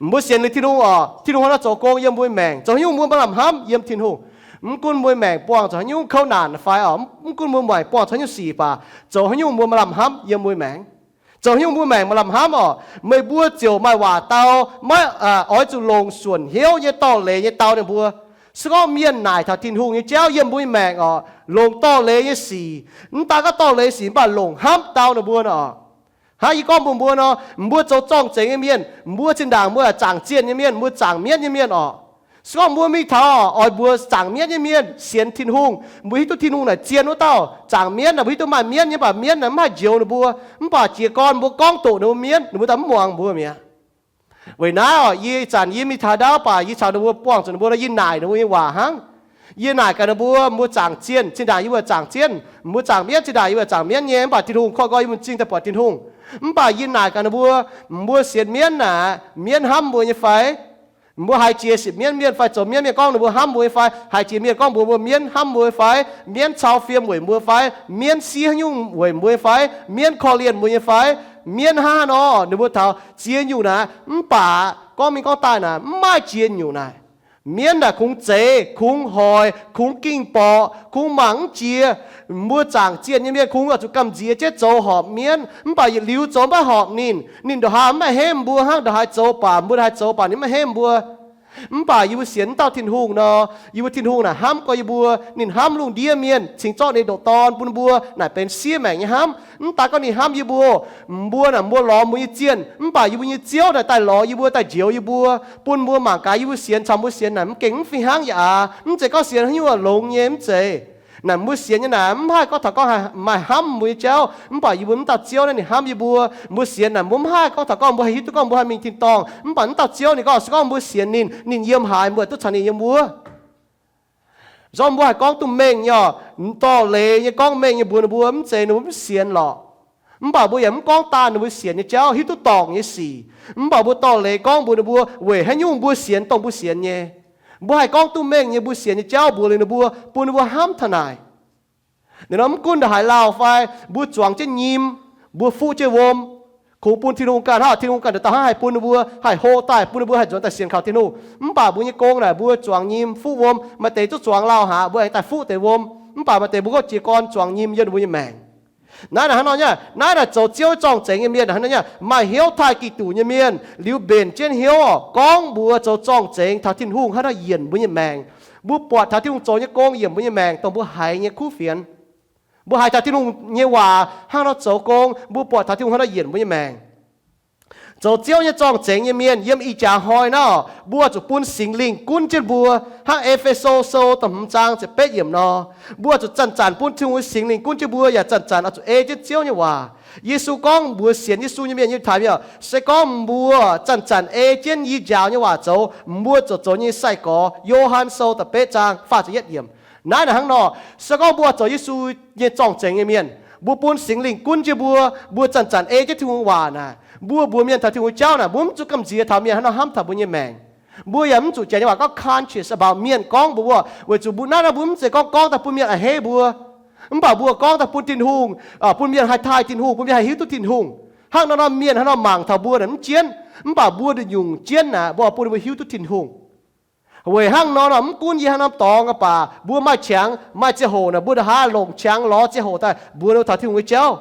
Mbuo sienx liuz Tin-Hungh oc, Tin-Hungh hnangv naaiv zoux gong yiem mbuo maengc, zoux haaix nyungc mbuo maaih lamh hnamv yiem Tin-Hungh. Mv gunv mbuo maengc buangh zoux haaix nyungc kouv naanc fai oc, mv gunv mbuo maengc buangh zoux haaix nyungc sic baac, zoux haaix nyungc mbuo maaih lamh hnamv yiem mbuo maengc. Zoux haaix nyungc mbuo maengc maaih lamh hnamv oc, meih mbuo ziouc maaih waac dau, maiv oix zuqc longc suonc hnyouv nyei dorh leiz nyei dau ninh mbuo. Se gorngv mienh naaic taux Tin-Hungh nyei jauv yiem mbuo nyei maengc oc, longc dorh leiz nyei sic, mv daan gorngv dorh leiz sic mv baac longc hnamv dau ninh mbuo nor. Hnangv yie gorngv mbuox mbuo nor, mbuo zoux zorng-zengx nyei mienh, mbuo zinh ndaangc mbuo zaangc zienh nyei mienh, mbuo zaangc mienv nyei mienh oc. Se gorngv mbuo mingh taux oix mbuox zaangc mienv nyei mienh sienx Tin-Hungh, mbuo hiuv duqv Tin-Hungh naaic zien wuov dauh. Zaangc mienv naaic mbuo hiuv duqv maaih mienv nyei, mv baac mienv naaic mv haih njoux ninh mbuo. Mv baac jiez gorn mbuo gorngv doqc ninh mbuo mienv, ninh mbuo daaih mv muangx mbuo mi'aqv. Weic naaiv oc, yie ih zanc yie mingh taux ndaauv baac yie caux ninh mbuo buangh zuqc ninh mbuo nor, yie naaic ninh mbuo nyei waac hnangv. Yie naaic gaax ninh mbuo, mbuo zaangc zienh, zinh ndaangc yie mbuo zaangc zienh, mbuo zaangc mienv, zinh ndaangc yie mbuo zaangc mienv nyei, mv baac Tin-Hungh korv nqoi yie mbuo m'zing daaih buatc Tin-Hungh. Mv baac yie naaic gaax ninh mbuo, mbuo sienx mienv naaic, mienv hnamv mbuo nyei fai? Mbuo haiz jiex sienx mienv mienh fai zoux mienv mienh gorngv ninh mbuo hnamv mbuo nyei fai? Haiz jiex mienh gorngv mbuox mbuo mienv hnamv mbuo nyei fai? Mienv cau fiem weic mbuo fai? Mienv siev haaix nyungc weic mbuo nyei fai? Mienv korv-lienh mbuo nyei fai? Mienv hnangv haaix nor, ninh mbuo taux ziex nyungc naaic. Mv baac gorngv mingh gorngv daaih naaic, mv maaih jiex nyungc naaic. Mienv naaic kungx zeiz, kungx hoic, kungx ging-borqc, kungx mangc mv jiex. Mbuo zaangc zienh nyei mienh kungx oix zuqc gamh nziex jienv zoux horpc mienv, mv baac yietc liuz zoux maiv horpc ninh. Ninh ndongc haaix mv maaih hemv mbuo hnangv, ndongc haaix zoux baac, mbuo ndongc haaix zoux baac ninh maiv hemv mbuo. Mv baac yie mbuo sienx wuov dauh Tin-Hungh nor, yie mbuo Tin-Hungh naaic hnamv gorx yie mbuo. Ninh hnamv lungh ndiev mienh, cingx zorqv ninh ndoqc Dorn bun mbuo, naaic benx siev maengc nyei hnamv. Mv daan gorngv ninh hnamv yie mbuo, mbuo naaic mbuo lorz mbuo nyei zienh, mv baac yie mbuo nyei Ziouv naaic daaih lorz yie mbuo, daaih njoux yie mbuo, bun mbuo mangc gaax yie mbuo sienx caux mbuo sienx naaic mv gengh mv fih hnangv yaac aav. Mv zeiz gorngv sienx haaix nyungc longx nyei, mv zeiz. Naaic mbuo sienx nyei naaic mv haih gorngv taux gorngv maaih hnamv mbuo nyei jauv. Mv baac yie mbuo wuov dauh Ziouv naaiv ninh hnamv yie mbuo. Mbuo sienx naaic mbuo mv haih gorngv taux gorngv mbuo haih hiuv duqv gorngv mbuo haih mingh tin-dorngh. Mv baac wuov dauh Ziouv ninh gorngv se gorngv mbuo sienx ninh, ninh yiem haaix mbuo duqv caux ninh yiem wuov. Zorqv mbuo haih gorngv duqv mengh nyei, dorh leiz nyei gorngv mengh nyei mbuox ninh mbuo mv zeiz ninh mbuo mv sienx lorqc. Mv baac mbuo yaac mv gorngv daan ninh mbuo sienx nyei jauv, hiuv duqv dorngc nyei sic. Mv baac mbuo dorh leiz gorngv mbuox ninh mbuo weic haaix nyungc mbuo sienx dongh mbuo sienx nyei. Mbuo haih gorngv duqv mengh nyei mbuo sienx nyei jauv mbuox liuz ninh mbuo, bun ninh mbuo hnamv taux naaic. Ninh nor mv gunv ndongc haaix lauh fai, mbuo zuangx jienv nyim, mbuo fuqv jienv wuom, kungx bun Tin-Hungh ganh hnangv, Tin-Hungh ganh dauh dauh hnangv haih bun ninh mbuo haih hlo daaih, bun ninh mbuo haih nzuonx daaih sienx kaux Tin-Hungh. Mv baac mbuo nyei gong naaic mbuo zuangx nyim fuqv wuom, maaih deix zungv zuangx lauh haic, mbuo aengx daaih fuqv deix wuom. Mv baac maaih deix mbuo gorngv jiez gorn zuangx nyim yiem ninh mbuo nyei maengc. Naaiv naaic hnangv nor nyei, naaiv naaic zoux Ziouv nyei zorng-zengx nyei mienh hnangv nor nyei, maaih hnyouv taaih Giduc nyei mienh liuz mbenc jienv hnyouv oc, gorngv mbuox zoux zorng-zengx taux Tin-Hungh hnangv nor yienc mbuo nyei maengc. Mbuo buatc taux Tin-Hungh zoux nyei gong yienc mbuo nyei maengc, dongh mbuo haiz nyei kuv fienx. Mbuo haiz taux Tin-Hungh nyei waac hnangv nor zoux gong, mbuo buatc taux Tin-Hungh hnangv nor yienc mbuo nyei maengc. Zoux Ziouv nyei zorng-zengx nyei mienh yiem ih jaax hnoi naaiv, mbuo zuqc bun Singx Lingh gunv jienv mbuo, hnangv E^fe^so Sou da'hmz zaang ziepc betv yiemc nor. Mbuo zuqc zanc-zanc bun Tin-Hungh Singx Lingh gunv jienv mbuo, yaac zanc-zanc oix zuqc ei jienv Ziouv nyei waac. Yesu gorngv mbuox sienx Yesu nyei mienh nyei taaix mienh, se gorngv mbuo zanc-zanc ei jienv yie njaaux nyei waac zoux, mbuo ziouc zoux nyei sai-gorx. Yo^han Sou da'betv zaang faah ziepc yietv yiemc. Naaiv naaic hnangv nor, se gorngv mbuo zoux Yesu nyei zorng-zengx nyei mienh, mbuo bun Singx Lingh gunv jienv mbuo, mbuo zanc-zanc ei jienv Tin-Hungh waac naaic, mbuo mbuox mienh taux Tin-Hungh jauv naaic, mbuo mv zuqc gamh nziex taux mienh haaix nor hnamv taux mbuo nyei maengc. Mbuo yaac mv zuqc janx nyei waac gorngv conscious about mienh gorngv mbuo, weic zuqc mbuo naaiv, naaiv mbuo mv zeiz gorngv gorngv daaih bun mienh a'hneiv mbuo, mv baac mbuo gorngv daaih bun Tin-Hungh, bun mienh haih taaih Tin-Hungh, bun mienh haih hiuv duqv Tin-Hungh. Hnangv nor nor mienh haaix nor mangc taux mbuo naaic mv jienv, mv baac mbuo nduqc nyungc jienv naaic, mbuo bun mbuo hiuv duqv Tin-Hungh. Weic hnangv nor nor mv gunv yie haaix norm dorngx baac mbuo maaih qangx maaih ziangh hoc naaic, mbuo ndongc haaix longc qangx lorz ziangh hoc daaih mbuox ninh taux Tin-Hungh nyei jauv.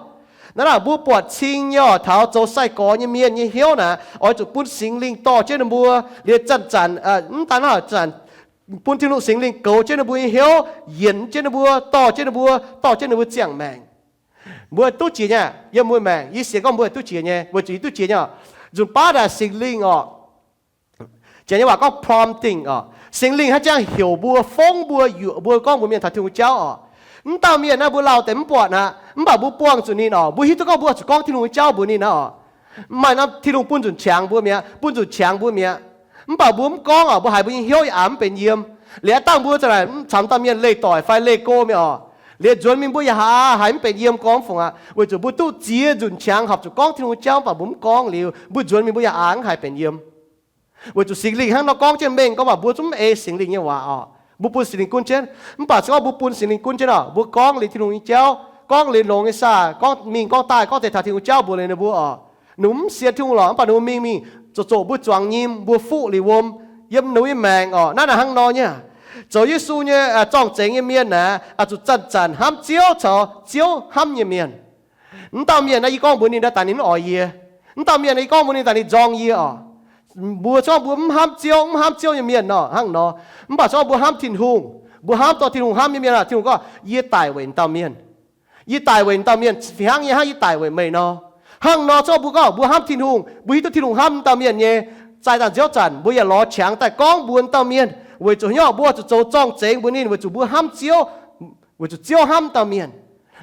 Naaiv naaic mbuo buatc cing nyei oc, taux zoux sai-gorx nyei mienh nyei hnyouv naaic, oix zuqc bun Singx Lingh dorh jienv ninh mbuo, liemh zanc-zanc, mv daan zanc, bun Tin-Hungh Singx Lingh goux jienv ninh mbuo nyei hnyouv, yienc jienv ninh mbuo, dorh jienv ninh mbuo, dorh jienv ninh mbuo ziangh maengc. Mbuo duqv jiex nyei, yiem mbuo maengc, yie sienx gorngv mbuo duqv jiex nyei, weic zuqc yie duqv jiex nyei oc. Nzunc baav naaic Singx Lingh oc, janx nyei waac gorngv prompting oc, Singx Lingh haiz ziangh heuc mbuo, fongv mbuo, yuoqc mbuo, gorngv mbuox mienh taux Tin-Hungh jauv oc. Mv dauh mienh naaiv mbuo lauh deix mv buatc aqv, mv baac mbuo buangh zuqc ninh oc, mbuo hiuv duqv gorngv mbuo zuqc gorngv Tin-Hungh nyei jauv mbuox ninh aqv oc. Maaih norm Tin-Hungh bun nzunc qangx mbuo mi'aqv, bun nzunc qangx mbuo mi'aqv. Mv baac mbuo mv gorngv oc, mbuo haiz mbuo nyei hnyouv yaac aqc mv benx yiem. Liuz aeqv, dangh mbuo za'naaic camx dauh mienh leih doic fai leih go mi'aqv oc. Liuz nzuonx mingh mbuo yaac aqc haiz mv benx yiem gorngv fungc aqv, weic zuqc mbuo duqv ziex nzunc qangx horpc zuqc gorngv Tin-Hungh jauv, mv baac mbuo mv gorngv liuz, mbuo nzuonx mingh mbuo yaac aqc mv haiz benx yiem. Weic zuqc Singx Lingh hnangv nor gorngv jienv mengh gorngv, mv baac mbuo zungv mv ei Singx Lingh nyei waac oc. Mbuo bun Singx Lingh gunv jienv. Mv baac se gorngv mbuo bun Singx Lingh gunv jienv oc, mbuo gorngv liuz Tin-Hungh nyei jauv, gorngv liuz longx nyei saah, gorngv mingh gorngv daaih, gorngv deix taux Tin-Hungh jauv mbuox liuz ninh mbuo oc, ninh mbuo mv sienx Tin-Hungh lorqc, mv baac ninh mbuo mingh mingh zoux zoqc mbuo zuangx nyim, mbuo fuqv liuz wuom yiem ninh mbuo nyei maengc oc. Naaiv naaic hnangv nor nyei. Zoux Yesu nyei zorng-zengx nyei mienh naaic, oix zuqc zanc-zanc hnamv Ziouv caux Ziouv hnamv nyei mienh. Mv dauh mienh naaiv yie gorngv mbuox ninh daaih, ninh mv oix yie. Mv dauh mienh naaiv yie gorngv mbuox ninh daaih, ninh nzorng yie oc. Mbuo se gorngv mbuo mv hnamv Ziouv, mv hnamv Ziouv nyei mienh nor hnangv nor. Mv baac se gorngv mbuo hnamv Tin-Hungh, mbuo hnamv dorh Tin-Hungh hnamv nyei mienh aah, Tin-Hungh gorngv, yie daic weic dauh mienh. Yie daic weic dauh mienh fih hnangv yie hnangv yie daic weic meih nor. Hnangv nor se gorngv mbuo gorngv mbuo hnamv Tin-Hungh, mbuo hiuv duqv Tin-Hungh hnamv dauh mienh nyei, zaih zanc nziouv zanc mbuo yaac lorz qangx daaih gorngv mbuox dauh mienh, weic zuqc hnyouv mbuo zuqc zoux zorng-zengx mbuox ninh weic zuqc mbuo hnamv Ziouv, weic zuqc Ziouv hnamv dauh mienh.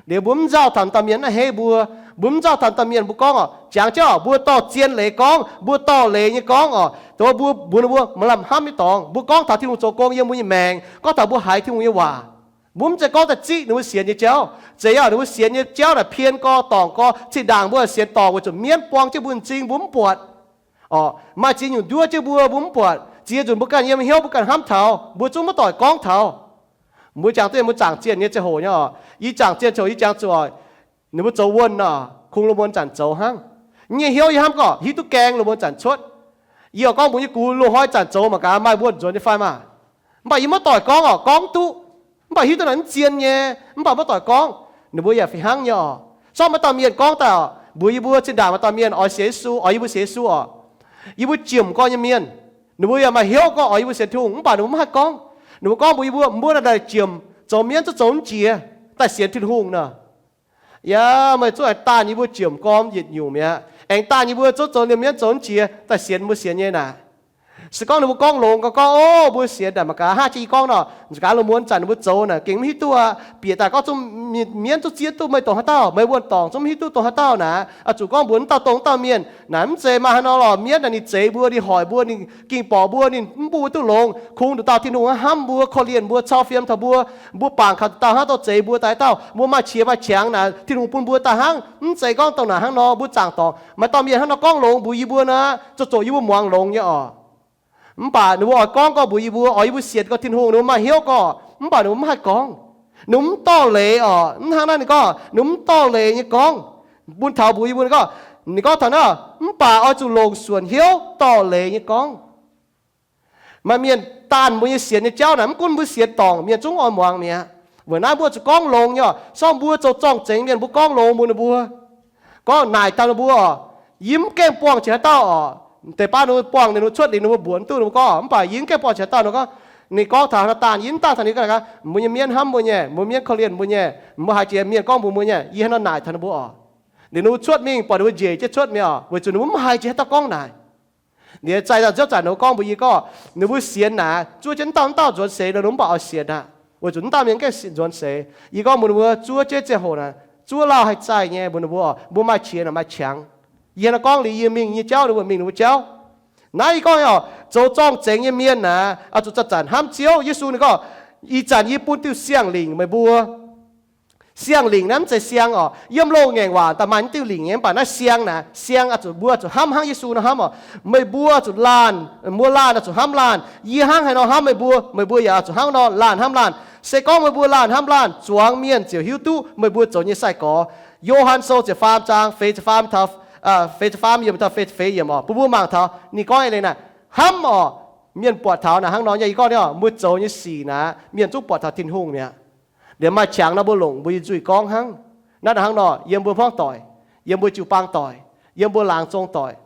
Liuz mbuo mv nzauh taux dauh mienh naaiv a'hneiv mbuo, mbuo mv nzauh taux dauh mienh mbuo gorngv oc, jangx jienv oc, mbuo dorh zien leiz gorngv, mbuo dorh leiz nyei gorngv oc, dongh mbuo mbuox ninh mbuo maaih lamh hnamv nyei dorngx, mbuo gorngv taux Tin-Hungh zoux gong yiem mbuo nyei maengc, gorngv taux mbuo haiz Tin-Hungh nyei waac. Mbuo mv zeiz gorngv daaih ziqv ninh mbuo sienx nyei jauv. Zeiz yaac ninh mbuo sienx nyei jauv naaic pien gorx dorngc gorx, zinh ndaangc mbuo sienx dorngc weic zuqc mienv buang jienv mbuo nyei m'zing, mbuo mv buatc. Oc, maaih ziex nyungc nduov jienv mbuo, mbuo mv buatc. Ziex nzunc mbuo ganh yiem hnyouv mbuo ganh hnamv taux, mbuo zungv maiv doic gorngv taux. Mbuo jangx duqv mbuo zaangc zienh nyei ziangh hoc nyei oc. Yie zaangc zienh ziouc yie jangx zuqc oc, ninh mbuo zoux wuonh oc, kungx lungh muonz zanc zoux hnangv. Yie nyei hnyouv yie hnamv gorngv hiuv duqv gaeng lungh muonz zanc cuotv. Yie oix gorngv mbuox yie gux, loz-hnoi zanc zoux mangc gaax maaih wuonh nzuonx nyei fai maah. Mv baac yie maiv doic gorngv oc, gorngv duqv. Mv baac hiuv duqv naaic mv zien nyei, mv baac maiv doic gorngv. Ninh mbuo yaac fih hnangv nyei oc. Zorqv maaih dauh mienh gorngv daaih oc, mbuox yie mbuo zinh ndaangc maaih dauh mienh oix sienx Yesu, oix yie mbuo sienx Yesu oc. Yie mbuo jiem gorngv nyei mienh, ninh mbuo yaac maaih hnyouv gorngv oix yie mbuo sienx Tin-Hungh, mv baac ninh mbuo mv haih gorngv. Ninh mbuo gorngv mbuox yie mbuo, mbuo naaic daaih jiem, zoux mienv zungv zoux mv jiex, daaih sienx Tin-Hungh nor. Yaac meih zungv haiz daanh yie mbuo jiem gorngv yietc nyungc mi'aqv. Aengx daanh yie mbuo zungv zoux liemh mienv zoux mv jiex daaih sienx mbuo sienx nyei naaic. Se gorngv ninh mbuo gorngv longx gau gorngv, Ov, mbuo sienx daaih mangc gaax, hnangv jiex yie gorngv nor, nzuqc gaax lungh muonz zanc ninh mbuo zoux naaic gengh mv hiuv duqv aqv. Bieqc daaih gorngv zungv mienv zungv zieqv duqv meih dongh haaix dauh, meih wuonh dorngc zungv mv hiuv duqv dongh haaix dauh naaic. Oix zuqc gorngv mbuox mv dauh dongh mv dauh mienh naaic, mv zeiz maaih haaix nor lorqc, mienv naaic ninh zeix mbuo, ninh hoic mbuo, ninh ging borqc mbuo, ninh mv bun mbuo duqv longx. Kungx nduqc dauh Tin-Hungh hnamv mbuo, korv-lienh mbuo, cau fiem taux mbuo, mbuo bangc kaux dauh hnangv dorh zeix mbuo daaih dauh, mbuo maaih qiex maaih qangx naaic, Tin-Hungh bun mbuo daaih hnangv. Mv zeiz gorngv dongh naaic hnangv nor, mbuo zaangc dorngc maaih dauh mienh hnangv nor gorngv longx mbuox yie mbuo naaic, zoux zoqc yie mbuo muangx longx nyei oc. Mv baac ninh mbuo oix gorngv gorngv mbuox yie mbuo, oix yie mbuo sienx gorngv Tin-Hungh, ninh mbuo maaih hnyouv gorngv, mv baac ninh mbuo mv haih gorngv. Ninh mbuo mv dorh leiz oc. Mv hnangv naaiv ninh gorngv, ninh mbuo mv dorh leiz nyei gorngv. Bun taux mbuox yie mbuo, ninh gorngv, ninh gorngv taux naaiv, mv baac oix zuqc longc suonc hnyouv dorh leiz nyei gorngv. Maaih mienh daanh mbuo nyei sienx nyei jauv naaic, mv gunv mbuo sienx dorngc, mienh zungv oix muangx mi'aqv. Weic naaiv mbuo zuqc gorngv longx nyei oc. Sorng mbuo zoux zorng-zengx mienh, mbuo gorngv longx mbuox ninh mbuo, gorngv naaic taux ninh mbuo oc, yie mv gaengh buangh jiex haaix dauh oc. Deix baav ninh mbuo buangh, ninh mbuo cuotv liuz ninh mbuo mbuox mv duqv ninh mbuo gorngv, mv baac yie mv gaengh buangh jiex haaix dauh. Ninh gorngv, ninh gorngv taux haaix dauh daanh, yie mv daaih taux ninh gorngv, mbuo nyei mienv hnamv mbuo nyei, mbuo mienv korv-lienh mbuo nyei, mbuo haiz jiex mienh gorngv mbuox mbuo nyei, yie haaix nor naaic taux ninh mbuo oc. Liuz ninh mbuo cuotv mingh, buatc ninh mbuo njiec jienv cuotv mi'aqv oc, weic zuqc ninh mbuo mv haiz jiex haaix dauh gorngv naaic. Liuz zaih zanc ziouv zanc ninh mbuo gorngv mbuox yie gorngv, ninh mbuo sienx naaic zuov jienv mv dauh mv dauh nzuonx seix nor, ninh mv baac oix sienx aqv, weic zuqc mv dauh mienh gaengh sienx nzuonx seix. Yie gorngv mbuox ninh mbuo, zuov jienv ziangh hoc naaic, zuov lauh haih zaih nyei mbuox ninh mbuo, mbuo maaih qiex naaic maaih qangx. Yie hnangv naaiv gorngv liuz yie mingh yie nyei jauv, ninh mbuo mingh ninh mbuo jauv. Naaiv yie gorngv nyei oc, zoux zorng-zengx nyei mienh naaic, oix zuqc zanc-zanc hnamv Ziouv. Yesu ninh gorngv, Ih zanc yie bun diuh siang-lingc meih mbuo. Siang-lingc naaiv mv zeiz siang oc. Yiem loz-ngaengc waac daaih maaih diuh lingc nyei, mv baac naaiv siang naaic, siang oix zuqc mbuo zuqc hnamv hnangv Yesu nor hnamv oc. Meih mbuo zuqc laanh, mbuo laanh oix zuqc hnamv laanh. Yie hnangv haaix nor hnamv meih mbuo, meih mbuo yaac oix zuqc hnangv nor laanh hnamv laanh. Se gorngv meih mbuo laanh hnamv laanh, zuangx mienh ziouc hiuv duqv meih mbuo zoux nyei sai-gorx. Yo^han Sou ziepc faam zaang feix ziepc faam taux, feix ziepc faam yiemc taux feix ziepc feix yiemc oc, bun mbuo mangc taux ninh gorngv eix leiz naaic, hnamv oc. Mienh buatc taux naaic hnangv nor nyei, yie gorngv nyei oc, mbuo zoux nyei sic naaic mienh zungv buatc taux Tin-Hungh mi'aqv. Liemh maaih qangx nor mbuo longc mbuo nyei nzuih gorngv hnangv. Naaiv hnangv nor yiem mbuo hmuangv doic, yiem mbuo jiu-baang doic, yiem mbuo laangz zong doic,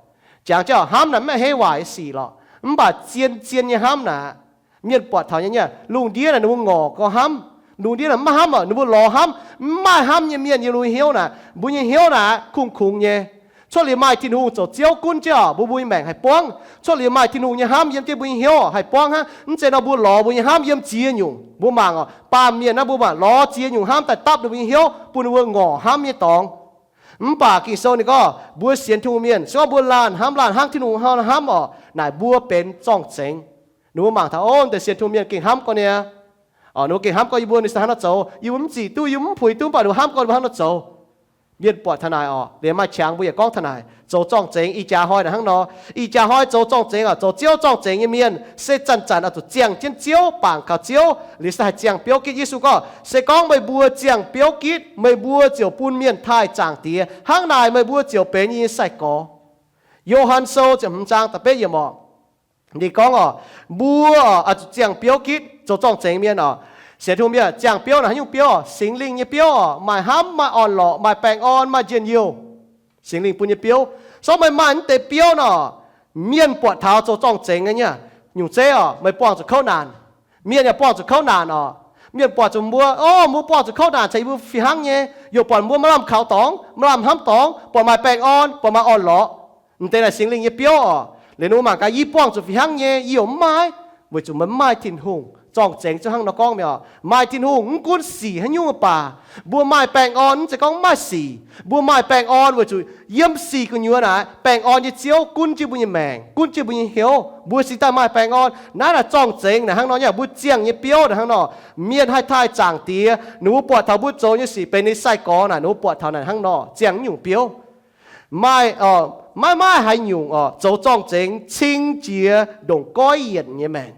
jangx jienv hnamv naaic mv maaih haaix waaic nyei sic lorqc. Mv baac zien-zien nyei hnamv naaic, mienh buatc taux nyei, lungh ndiev naaic ninh mbuo ngorc gau hnamv. Lungh ndiev naaic mv maaih hnamv oc, ninh mbuo lorz hnamv. Mv maaih hnamv nyei mienh yiem ninh mbuo hnyouv naaic, mbuo nyei hnyouv naaic kungx-kungx nyei. Cuotv liuz maaih Tin-Hungh zoux Ziouv gunv jienv oc, mbuo mbuo nyei maengc haih buangv. Cuotv liuz maaih Tin-Hungh nyei hnamv yiem jienv mbuo nyei hnyouv haih buangv hnangv. Mv zeiz nor mbuo lorz mbuo nyei hnamv yiem ziex nyungc. Mbuo mangc oc, baamh mienh naaiv mbuo mangc lorz ziex nyungc hnamv daaih dapv ninh mbuo nyei hnyouv bun ninh mbuo ngorc hnamv nyei dorngx. Mv baac Ging-Sou ninh gorngv mbuo sienx Tin-Hungh mienh, se gorngv mbuo laanh hnamv laanh hnangv Tin-Hungh hnamv oc, naaic mbuo benx zorng-zengx. Ninh mbuo mangc taux, ov, deix sienx Tin-Hungh mienh gengh hnamv gorn niaa. Ninh mbuo gengh hnamv gorn yie mbuo, ninh se hnangv nor zoux, yie mbuo mv zic duqv, yie mbuo mv puix duqv, mv baac ninh mbuo hnamv gorn ninh mbuo hnangv nor zoux. Mienh buatc taux naaic oc, liemh maaih qangx mbuo yaac gorngv taux naaic, zoux zorng-zengx ih jaax hnoi naaic hnangv nor. Ih jaax hnoi zoux zorng-zengx oc, zoux Ziouv zorng-zengx nyei mienh se zanc-zanc oix zuqc ziangh jienv Ziouv, bangc kaux Ziouv, liuz se haih ziangh biouv gitv. Yesu gorngv, se gorngv meih mbuo ziangh biouv gitv, meih mbuo ziouc bun mienh taaih Zaangc Diex. Hnangv naaic meih mbuo ziouc benx yie nyei sai-gorx. Yo^han Sou ziepc hmz zaang da'betv yiemc oc. Ninh gorngv oc, mbuo oix zuqc ziangh biouv gitv, zoux zorng-zengx mienh oc. Sienx Tin-Hungh mienh, ziangh biouv naaic haaix nyungc biouv oc? Singx Lingh nyei biouv oc, maaih hnamv, maaih orn-lorqc, maaih baengh orn, maaih njien-youh. Singx Lingh bun nyei biouv. Se gorngv meih maaih mv deix biouv nor, mienh buatc taux zoux zorng-zengx nyei, nyungc zeiv oc, meih buangh zuqc kouv naanc. Mienh yaac buangh zuqc kouv naanc oc. Mienh buatc zuqc mbuo, ov, mbuo buangh zuqc kouv naanc caux yie mbuo fih hnangv nyei, yaac buatc mbuo maaih lamh kaux dorngx, maaih lamh hnamv dorngx, buatc maaih baengh orn, buatc maaih orn-lorqc. Mv deix naaic Singx Lingh nyei biouv oc. Liuz ninh mbuo mangc gaax, yie buangh zuqc fih hnangv nyei, yie yaac mv maaih, weic zuqc meih mv maaih Tin-Hungh. Zorng-zengx zuqc hnangv nor gorngv mi'aqv oc. Maaih Tin-Hungh mv gunv sic haaix nyungc mv baac, mbuo maaih baengh orn, mv zeiz gorngv mv maaih sic. Mbuo maaih baengh orn weic zuqc yiem sic gu'nyuoz naaic, baengh orn nyei Ziouv gunv jienv mbuo nyei maengc, gunv jienv mbuo nyei hnyouv, mbuo cingx daaih maaih baengh orn. Naaiv naaic zorng-zengx naaic hnangv nor, mbuo ziangh nyei biouv naaic hnangv nor. Mienh haih taaih Zaangc Diex, ninh mbuo buatc taux mbuo zoux nyei sic benx ninh sai-gorx naaic, ninh mbuo buatc taux naaic hnangv nor ziangh nyungc biouv. Maaih, maiv maaih haaix nyungc oc, zoux zorng-zengx cing jiex ndongc goiv yienc nyei maengc.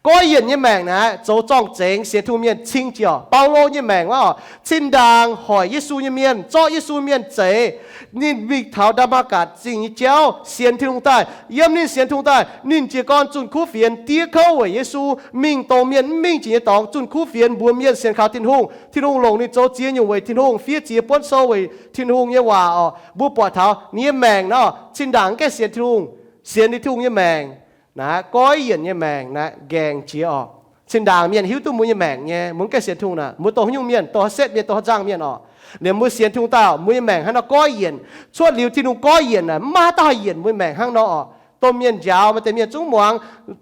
Goiv yienc nyei maengc naaic zoux zorng-zengx sienx Tin-Hungh mienh cing jiex oc. Baulo nyei maengc wuov oc, cin-ndaangc hoic Yesu nyei mienh, zorqv Yesu mienh zeix. Ninh mingh taux Ndaa^matv^gatc Zingh nyei jauv sienx Tin-Hungh daaih. Yiem ninh sienx Tin-Hungh daaih, ninh jiez gorn zunh kuv fienx diev kouv weic Yesu, mingh dongh mienh mv mingh jiex nyei dorngx zunh kuv fienx mbuox mienh sienx kaux Tin-Hungh. Tin-Hungh longc ninh zoux ziex nyungc weic Tin-Hungh, fiev ziex buonv sou weic Tin-Hungh nyei waac oc. Mbuo buatc taux ninh nyei maengc nor, cin-ndaangc mv gaengh sienx Tin-Hungh, sienx ninh Tin-Hungh nyei maengc naaic, goiv yienc nyei maengc naaic nqaengc jiex oc. Cin-ndaangc mienh hiuv duqv mbuo nyei maengc nyei, mbuo mv gaengh sienx Tin-Hungh naaic, mbuo dongh haaix nyungc mienh, dongh haaix setv mienh, dongh haaix nzangh mienh oc. Liemh mbuo sienx Tin-Hungh daaih, mbuo nyei maengc hnangv nor goiv yienc. Cuotv liuz Tin-Hungh goiv yienc naaic, mv maaih haaix dauh haih yienc mbuo nyei maengc hnangv nor oc. Domh mienh njaaux maaih deix mienh zungv muangx,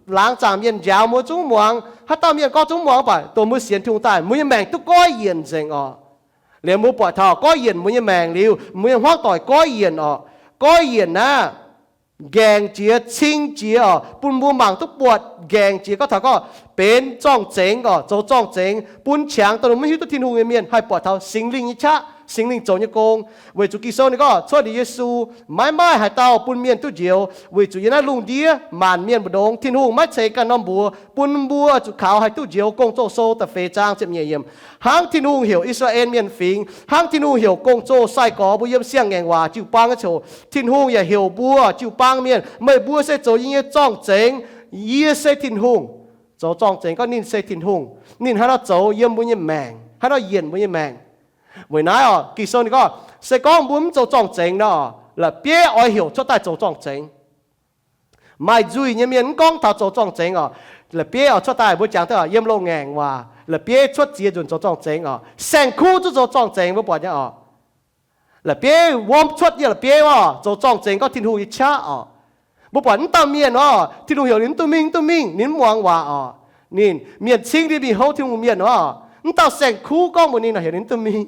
laangz zaangc mienh njaaux mbuo zungv muangx, haaix dauh mienh gorngv zungv muangx, mv baac dongh mbuo sienx Tin-Hungh daaih, mbuo nyei maengc duqv goiv yienc nzengc oc. Liemh mbuo buatc taux goiv yienc mbuo nyei maengc liuz, mbuo nyei hmuangv doic goiv yienc oc. Goiv yienc naaic, nqaengc jiex, cing jiex oc, bun mbuo mangc duqv buatc nqaengc jiex. Gorngv taux gorngv benx zorng-zengx oc, zoux zorng-zengx, bun qangx dongh maiv hiuv duqv Tin-Hungh nyei mienh haih buatc taux Singx Lingh nyei qaqv, Singx Lingh zoux nyei gong. Weic zuqc Ging-Sou ninh gorngv cuotv liuz Yesu, maiv maaih haaix dauh bun mienh duqv njoux. Weic zuqc yiem naaiv lungh ndiev maanc mienh mbu'ndongx, Tin-Hungh maiv ceix ganh norm mbuox bun mbuo zuqc kaux haih duqv njoux. Gong-Zoh Sou da'feix zaang ziepc nyeic yiemc. Hnangv Tin-Hungh heuc I^saa^laa^en Mienh fingx, hnangv Tin-Hungh heuc gong-zoh sai-gorx mbuo yiem siang-ngaengc waac jiu-baang nyei ziouc, Tin-Hungh yaac heuc mbuo jiu-baang mienh, meih mbuo se zoux yie nyei zorng-zengx. Yie se Tin-Hungh. Zoux zorng-zengx gorngv ninh se Tin-Hungh. Ninh hnangv nor zoux yiem mbuo nyei maengc, hnangv nor yienc mbuo nyei maengc. Weic naaiv oc, Ging-Sou ninh gorngv, se gorngv mbuo mv zoux zorng-zengx nor, la'bieiv oix heuc cuotv daaih zoux zorng-zengx. Maaih nzuih nyei mienh mv gorngv taux zoux zorng-zengx oc, la'bieiv oix cuotv daaih, mbuo jangx daaih yiem loz-ngaengc waac, la'bieiv cuotv ziex nzunc zoux zorng-zengx oc. Saeng-kuv zungv zoux zorng-zengx, mbuo buatc nyei oc. La'bieiv wuom cuotv nyei la'bieiv oc, zoux zorng-zengx gorngv Tin-Hungh nyei qaqv oc. Mbuo buatc mv dauh mienh oc, Tin-Hungh heuc ninh mv duqv mingh, mv duqv mingh, ninh mv muangx waac oc. Ninh, mienh cingv ninh mingh houv Tin-Hungh mienh oc, mv dauh saeng-kuv gorngv mbuox ninh nor, heuc ninh mv duqv mingh.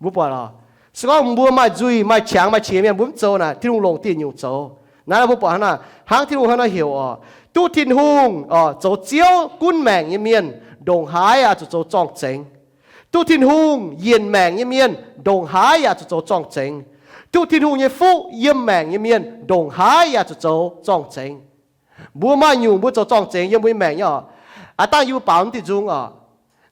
Mbuo buatc oc, se gorngv mbuo maaih nzuih, maaih qangx, maaih qiex mienh, mbuo mv zoux naaic, Tin-Hungh longc dieh nyungc zoux. Naaiv mbuo buatc hnangv naaic, hnangv Tin-Hungh hnangv nor heuc oc, duqv Tin-Hungh oc, zoux Ziouv gunv maengc nyei mienh, ndongc haaix yaac zuqc zoux zorng-zengx. Duqv Tin-Hungh yienc maengc nyei mienh ndongc haaix yaac zuqc zoux zorng-zengx. Duqv Tin-Hungh nyei fuqv yiem maengc nyei mienh ndongc haaix yaac zuqc zoux zorng-zengx. Mbuo maaih nyungc mbuo zoux zorng-zengx yiem mbuo nyei maengc nyei oc. Aav dangh yie mbuo baaux mv diuh nzung oc.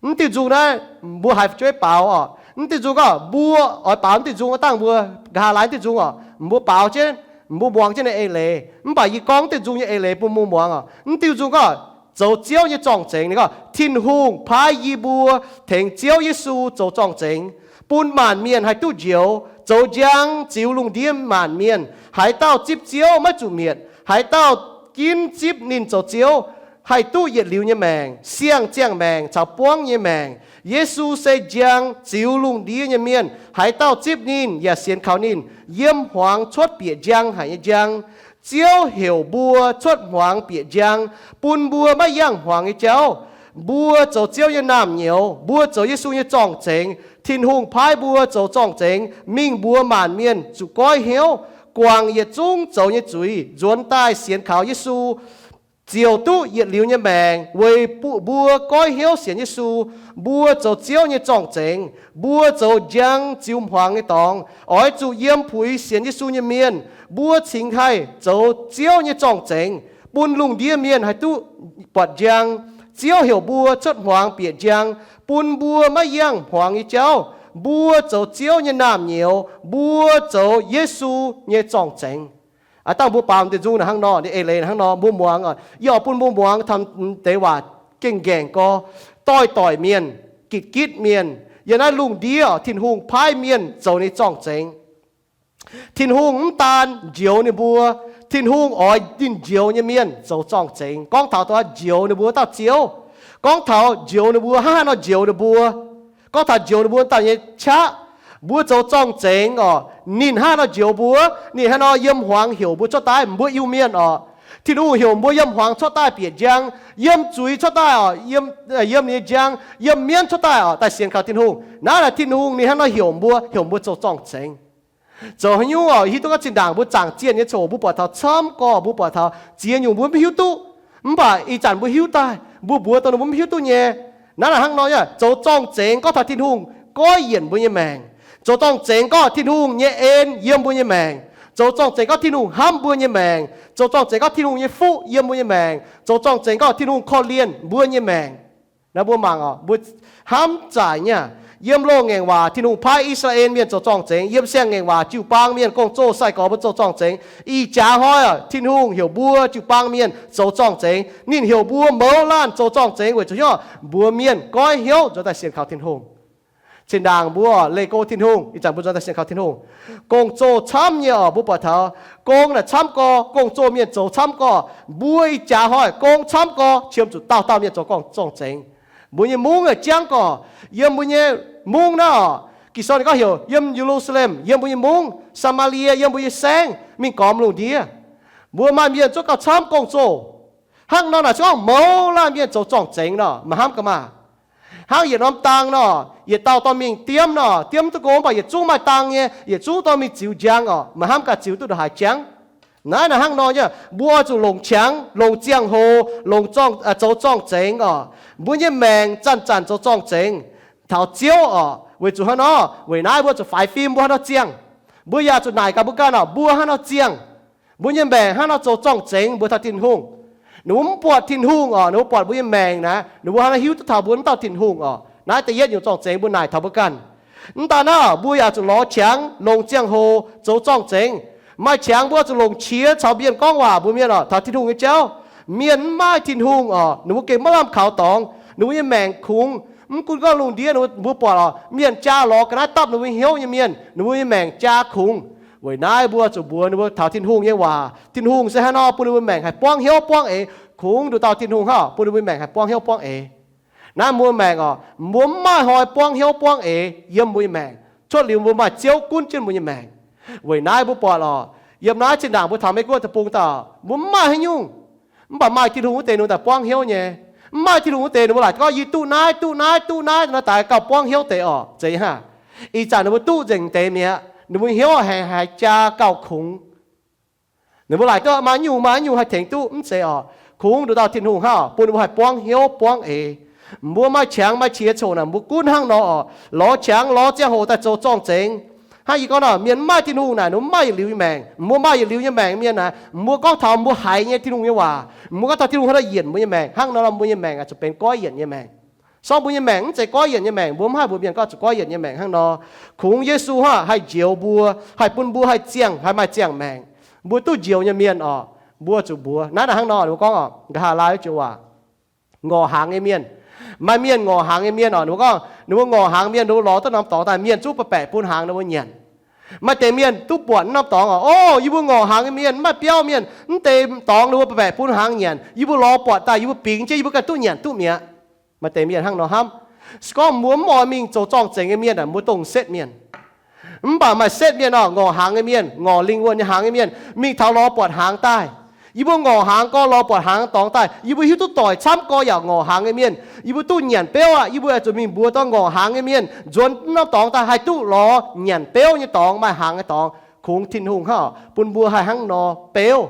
Mv diuh nzung naaiv mbuo haiz fu'jueiv baaux oc. Mv diuh nzung gorngv mbuo oix baaux mv diuh nzung, aav dangh mbuo nqa'haav laai mv diuh nzung oc, mbuo baaux jienv, mbuo muangx jienv ninh eix leiz. Mv baac yie gorngv mv diuh nzung nyei eix leiz bun mbuo muangx oc. Mv diuh nzung gorngv zoux Ziouv nyei zorng-zengx. Ninh gorngv, Tin-Hungh paaiv yie mbuo tengx Ziouv Yesu zoux zorng-zengx, bun maanc mienh haih duqv njoux, zoux njang ziux lungh ndiev maanc mienh. Haaix dauh zipv Ziouv maiv zuqc mietc. Haaix dauh ginv zipv ninh zoux Ziouv, haih duqv yietc liuz nyei maengc, siang-ziangh maengc caux buangv nyei maengc. Yesu se njang ziux lungh ndiev nyei mienh. Haaix dauh zipv ninh yaac sienx kaux ninh, yiem hmuangx cuotv bieqc njang haic nyei njang. Ziouv heuc mbuo cuotv hmuangx bieqc njang, bun mbuo maiv yangh hmuangx nyei jauv. Mbuo zoux Ziouv nyei naamh nyouz, mbuo zoux Yesu nyei zorng-zengx. Tin-Hungh paaiv mbuo zoux zorng-zengx mingh mbuox maanc mienh zuqc goiv hnyouv, guangc yietc zungv zoux nyei zuiz, nzuonx daaih sienx kaux Yesu, ziouc duqv yietc liuz nyei maengc weic bun mbuo goiv hnyouv sienx Yesu. Mbuo zoux Ziouv nyei zorng-zengx, mbuo zoux njang ziux hmuangx nyei dorngx, oix zuqc yiem puix sienx Yesu nyei mienh. Mbuo cingx haih zoux Ziouv nyei zorng-zengx, bun lungh ndiev mienh haih duqv buatc njang. Ziouv heuc mbuo cuotv hmuangx bieqc njang, bun mbuo maiv yangh hmuangx nyei jauv. Mbuo zoux Ziouv nyei naamh nyouz, mbuo zoux Yesu nyei zorng-zengx. Aav dangh mbuo baaux deix nzung naaic hnangv nor, ninh eix leiz hnangv nor, mbuo muangx, yie oix bun mbuo muangx taux deix waac gengh nqaengc gorx, doix-doic mienh, gitv-gitv mienh, yiem naaiv lungh ndiev Tin-Hungh paaiv mienh zoux ninh zorng-zengx. Tin-Hungh mv daan njoux ninh mbuo, Tin-Hungh oix ninh njoux nyei mienh zoux zorng-zengx. Gorngv taux dongh njoux ninh mbuo dauh Ziouv, gorngv taux njoux ninh mbuo hnangv haaix nor njoux ninh mbuo, gorngv taux njoux ninh mbuo dauh nyei qaqv, mbuo zoux zorng-zengx oc, ninh hnangv haaix nor njoux mbuo, ninh haaix nor yiem hmuangx heuc mbuo cuotv daaih, mbuo Iu-Mienh oc. Tin-Hungh heuc mbuo yiem hmuangx cuotv daaih bieqc njang, yiem zuiz cuotv daaih oc, yiem, yiem ninh nyei njang, yiem mienv cuotv daaih oc, daaih sienx kaux Tin-Hungh. Naaiv naaic Tin-Hungh ninh hnangv haaix nor heuc mbuo, heuc mbuo zoux zorng-zengx. Zoux haaix nyungc oc, hiuv duqv gorngv zinh ndaangc mbuo zaangc zienh nyei coc mbuo buatc taux camv gorx, mbuo buatc taux ziex nyungc mbuo mv hiuv duqv. Mv baac ih zanc mbuo hiuv daaih, mbuo mbuox dongh ninh mbuo mv hiuv duqv nyei. Naaiv naaic hnangv nor, zoux zorng-zengx gorngv taux Tin-Hungh goiv yienc mbuo nyei maengc. Zoux zorng-zengx gorngv Tin-Hungh nyei en yiem mbuo nyei maengc. Zoux zorng-zengx gorngv Tin-Hungh hnamv mbuo nyei maengc. Zoux zorng-zengx gorngv Tin-Hungh nyei fuqv yiem mbuo nyei maengc. Zoux zorng-zengx gorngv Tin-Hungh korv-lienh mbuo nyei maengc. Naaiv mbuo mangc oc, mbuo hnamv zaaic nyei. Yiem Loz-Ngaengc Waac, Tin-Hungh paaiv I^saa^laa^en mienh zoux zorng-zengx. Yiem Siang-Ngaengc Waac, jiu-baang mienh gong-zoh sai-gorx mbuo zoux zorng-zengx. Ih jaax hnoi oc, Tin-Hungh heuc mbuo jiu-baang mienh zoux zorng-zengx. Ninh heuc mbuo mouz laanh zoux zorng-zengx weic zuqc hnyouv mbuox mienh goiv hnyouv nzuonx daaih sienx kaux Tin-Hungh. Zinh ndaangc mbuo leih go Tin-Hungh, ih zanc mbuo nzuonx daaih sienx kaux Tin-Hungh. Gong-zoh camv nyei oc, mbuo buatc taux gong naaic camv gorx, gong-zoh mienh zoux camv gorx. Mbuo ih jaax hnoi gong camv gorx, qiemx zuqc dauh dauh mienh zoux gorngv zorng-zengx. Mbuo nyei mungv yaac jangv gorx. Yiem mbuo nyei mungv naaiv oc, Ging-Sou ninh gorngv heuc yiem Ye^lu^saa^lem, yiem mbuo nyei mungv, Saa^maa^lie, yiem mbuo nyei saengv, mingh gormx lungh ndiev. Mbuo maaih mienh zuqv gauh camv gong-zoh. Hnangv nor naaic se gorngv mouz laanh mienh zoux zorng-zengx nor, maaih hnamv gaax maah! Hnangv yietc norm dang nor, yietc dauh dorh mingh diemv nor, diemv duqv gong, mv baac yietc zungv maaih dang nyei, yietc zungv dorh mingh ziux njang oc, maaih hnamv gaax ziux duqv ndongc haaix jangv. Naaiv naaic hnangv nor nyei, mbuo oix zuqc longc qangx, longc ziangh hoc, longc zoux zorng-zengx oc. Mbuo nyei maengc zanc-zanc zoux zorng-zengx taux Ziouv oc. Weic zuqc hnangv nor, weic naaiv mbuo zuqc faix fim mbuo hnangv nor ziangh. Mbuo yaac zuqc naaic gaax mbuo ganh oc, mbuo hnangv nor ziangh. Mbuo nyei maengc hnangv nor zoux zorng-zengx mbuox taux Tin-Hungh. Ninh mbuo mv buatc Tin-Hungh oc, ninh mbuo buatc mbuo nyei maengc naaic, ninh mbuo hnangv nor hiuv duqv taux mbuo mv dauh Tin-Hungh oc. Naaiv da'yietv nyungc zorng-zengx mbuo naaic taux mbuo ganh. Mv daan naaiv, mbuo yaac zuqc lorz qangx, longc ziangh hoc, zoux zorng-zengx. Maaih qangx mbuo zuqc longc qiex caux mienh gorngv waac mbuox mienh oc taux Tin-Hungh nyei jauv. Mienh mv maaih Tin-Hungh oc, ninh mbuo gengh maiv lamh kaux dorngx, ninh mbuo nyei maengc kungx. Mv gunv gorngv lungh ndiev ninh mbuo buatc oc, mienh jaa lorz ga'naaiv dapv ninh mbuo hnyouv nyei mienh, ninh mbuo nyei maengc jaa kungx. Weic naaiv mbuo zuqc mbuox ninh mbuo taux Tin-Hungh nyei waac. Tin-Hungh se hnangv nor bun ninh mbuo maengc haih buangv hnyouv buangv eix. Kungx nduqc dauh Tin-Hungh hnangv bun ninh mbuo maengc haih buangv hnyouv buangv eix. Naaiv mbuo maengc oc, mbuo mv maaih hnoi buangv hnyouv buangv eix yiem mbuo nyei maengc, cuotv liuz mbuo maaih Ziouv gunv jienv mbuo nyei maengc. Weic naaiv mbuo buatc oc, yiem naaiv zinh ndaangc mbuo taux Meiv Guoqv deic-bung daaih, mbuo mv maaih haaix nyungc. Mv baac maaih Tin-Hungh wuov deix ninh mbuo daaih buangv hnyouv nyei. Mv maaih Tin-Hungh wuov deix ninh mbuo laaic gorngv yie duqv naaiv, duqv naaiv, duqv naaiv, nor daaih gauh buangv hnyouv deix oc, zeiz hnangv. Ih zanc ninh mbuo duqv nzengc deix mi'aqv, ninh mbuo hnyouv haiz, haiz jaa gauh kungx. Ninh mbuo laaic gorngv maaih nyungc, maaih nyungc haih tengx duqv, mv zeiz oc. Kungx nduqc dauh Tin-Hungh hnangv bun ninh mbuo haih buangv hnyouv buangv eix. Mbuo maaih qangx maaih qiex coqc naaic, mbuo gunv hnangv nor oc, lorz qangx lorz ziangh hoc daaih zoux zorng-zengx. Hnangv yie gorngv nor, mienh mv maaih Tin-Hungh naaic, ninh mbuo mv maaih yietc liuz nyei maengc. Mbuo maaih yietc liuz nyei maengc mienh naaic, mbuo gorngv taux mbuo haiz nyei Tin-Hungh nyei waac, mbuo gorngv taux Tin-Hungh haaix dauh yienc mbuo nyei maengc, hnangv nor mbuo nyei maengc oix zuqc benx goiv yienc nyei maengc. Sorng mbuo nyei maengc mv zeiz goiv yienc nyei maengc, mbuo mv haih mbuox mienh gorngv zuqc goiv yienc nyei maengc hnangv nor. Kungx Yesu hnangv haih njoux mbuo, haih bun mbuo haih ziangh, haih maaih ziangh maengc. Mbuo duqv njoux nyei mienh oc, mbuo zuqc mbuox naaiv naaic hnangv nor, ninh mbuo gorngv oc, nqa'haav laai joux waac, ngorc hnaangx nyei mienh. Maaih mienh ngorc hnaangx nyei mienh oc, ninh mbuo gorngv ninh mbuo ngorc hnaangx mienh, ninh mbuo lorz duqv norm dorngx daaih, mienh zungv baeqc baeqc bun hnaangx ninh mbuo nyanc. Maaih deix mienh duqv buatc norm dorngx oc, o, yie mbuo ngorc hnaangx nyei mienh, mv maaih biauv mienh, mv deix dorngx ninh mbuo baeqc baeqc bun hnaangx nyanc, yie mbuo lorz buatc daaih, yie mbuo bingx jienv, yie mbuo ganh duqv nyanc duqv mi'aqv. Maaih deix mienh hnangv nor hnamv. Se gorngv mbuo mv oix mingh zoux zorng-zengx nyei mienh aeqv, mbuo dongh setv mienh. Mv baac maaih setv mienh oc, ngorc hnaangx nyei mienh, ngorc lingh wuonh nyei hnaangx nyei mienh, mingh taux lorz buatc hnaangx daaih. Yie mbuo ngorc hnaangx gorx lorz buatc hnaangx dorngx daaih, yih mbuo hiuv duqv doic camv gorx yaac ngorc hnaangx nyei mienh, yie mbuo duqv nyanc beuv aqv. Yie mbuo oix zuqc mingh mbuox dorh ngorc hnaangx nyei mienh nzuonx norm dorngx daaih haih duqv lorz nyanc beuv nyei dorngx, maaih hnaangx nyei dorngx. Kungx Tin-Hungh hnangv oc, bun mbuo haih hnangv nor beuv.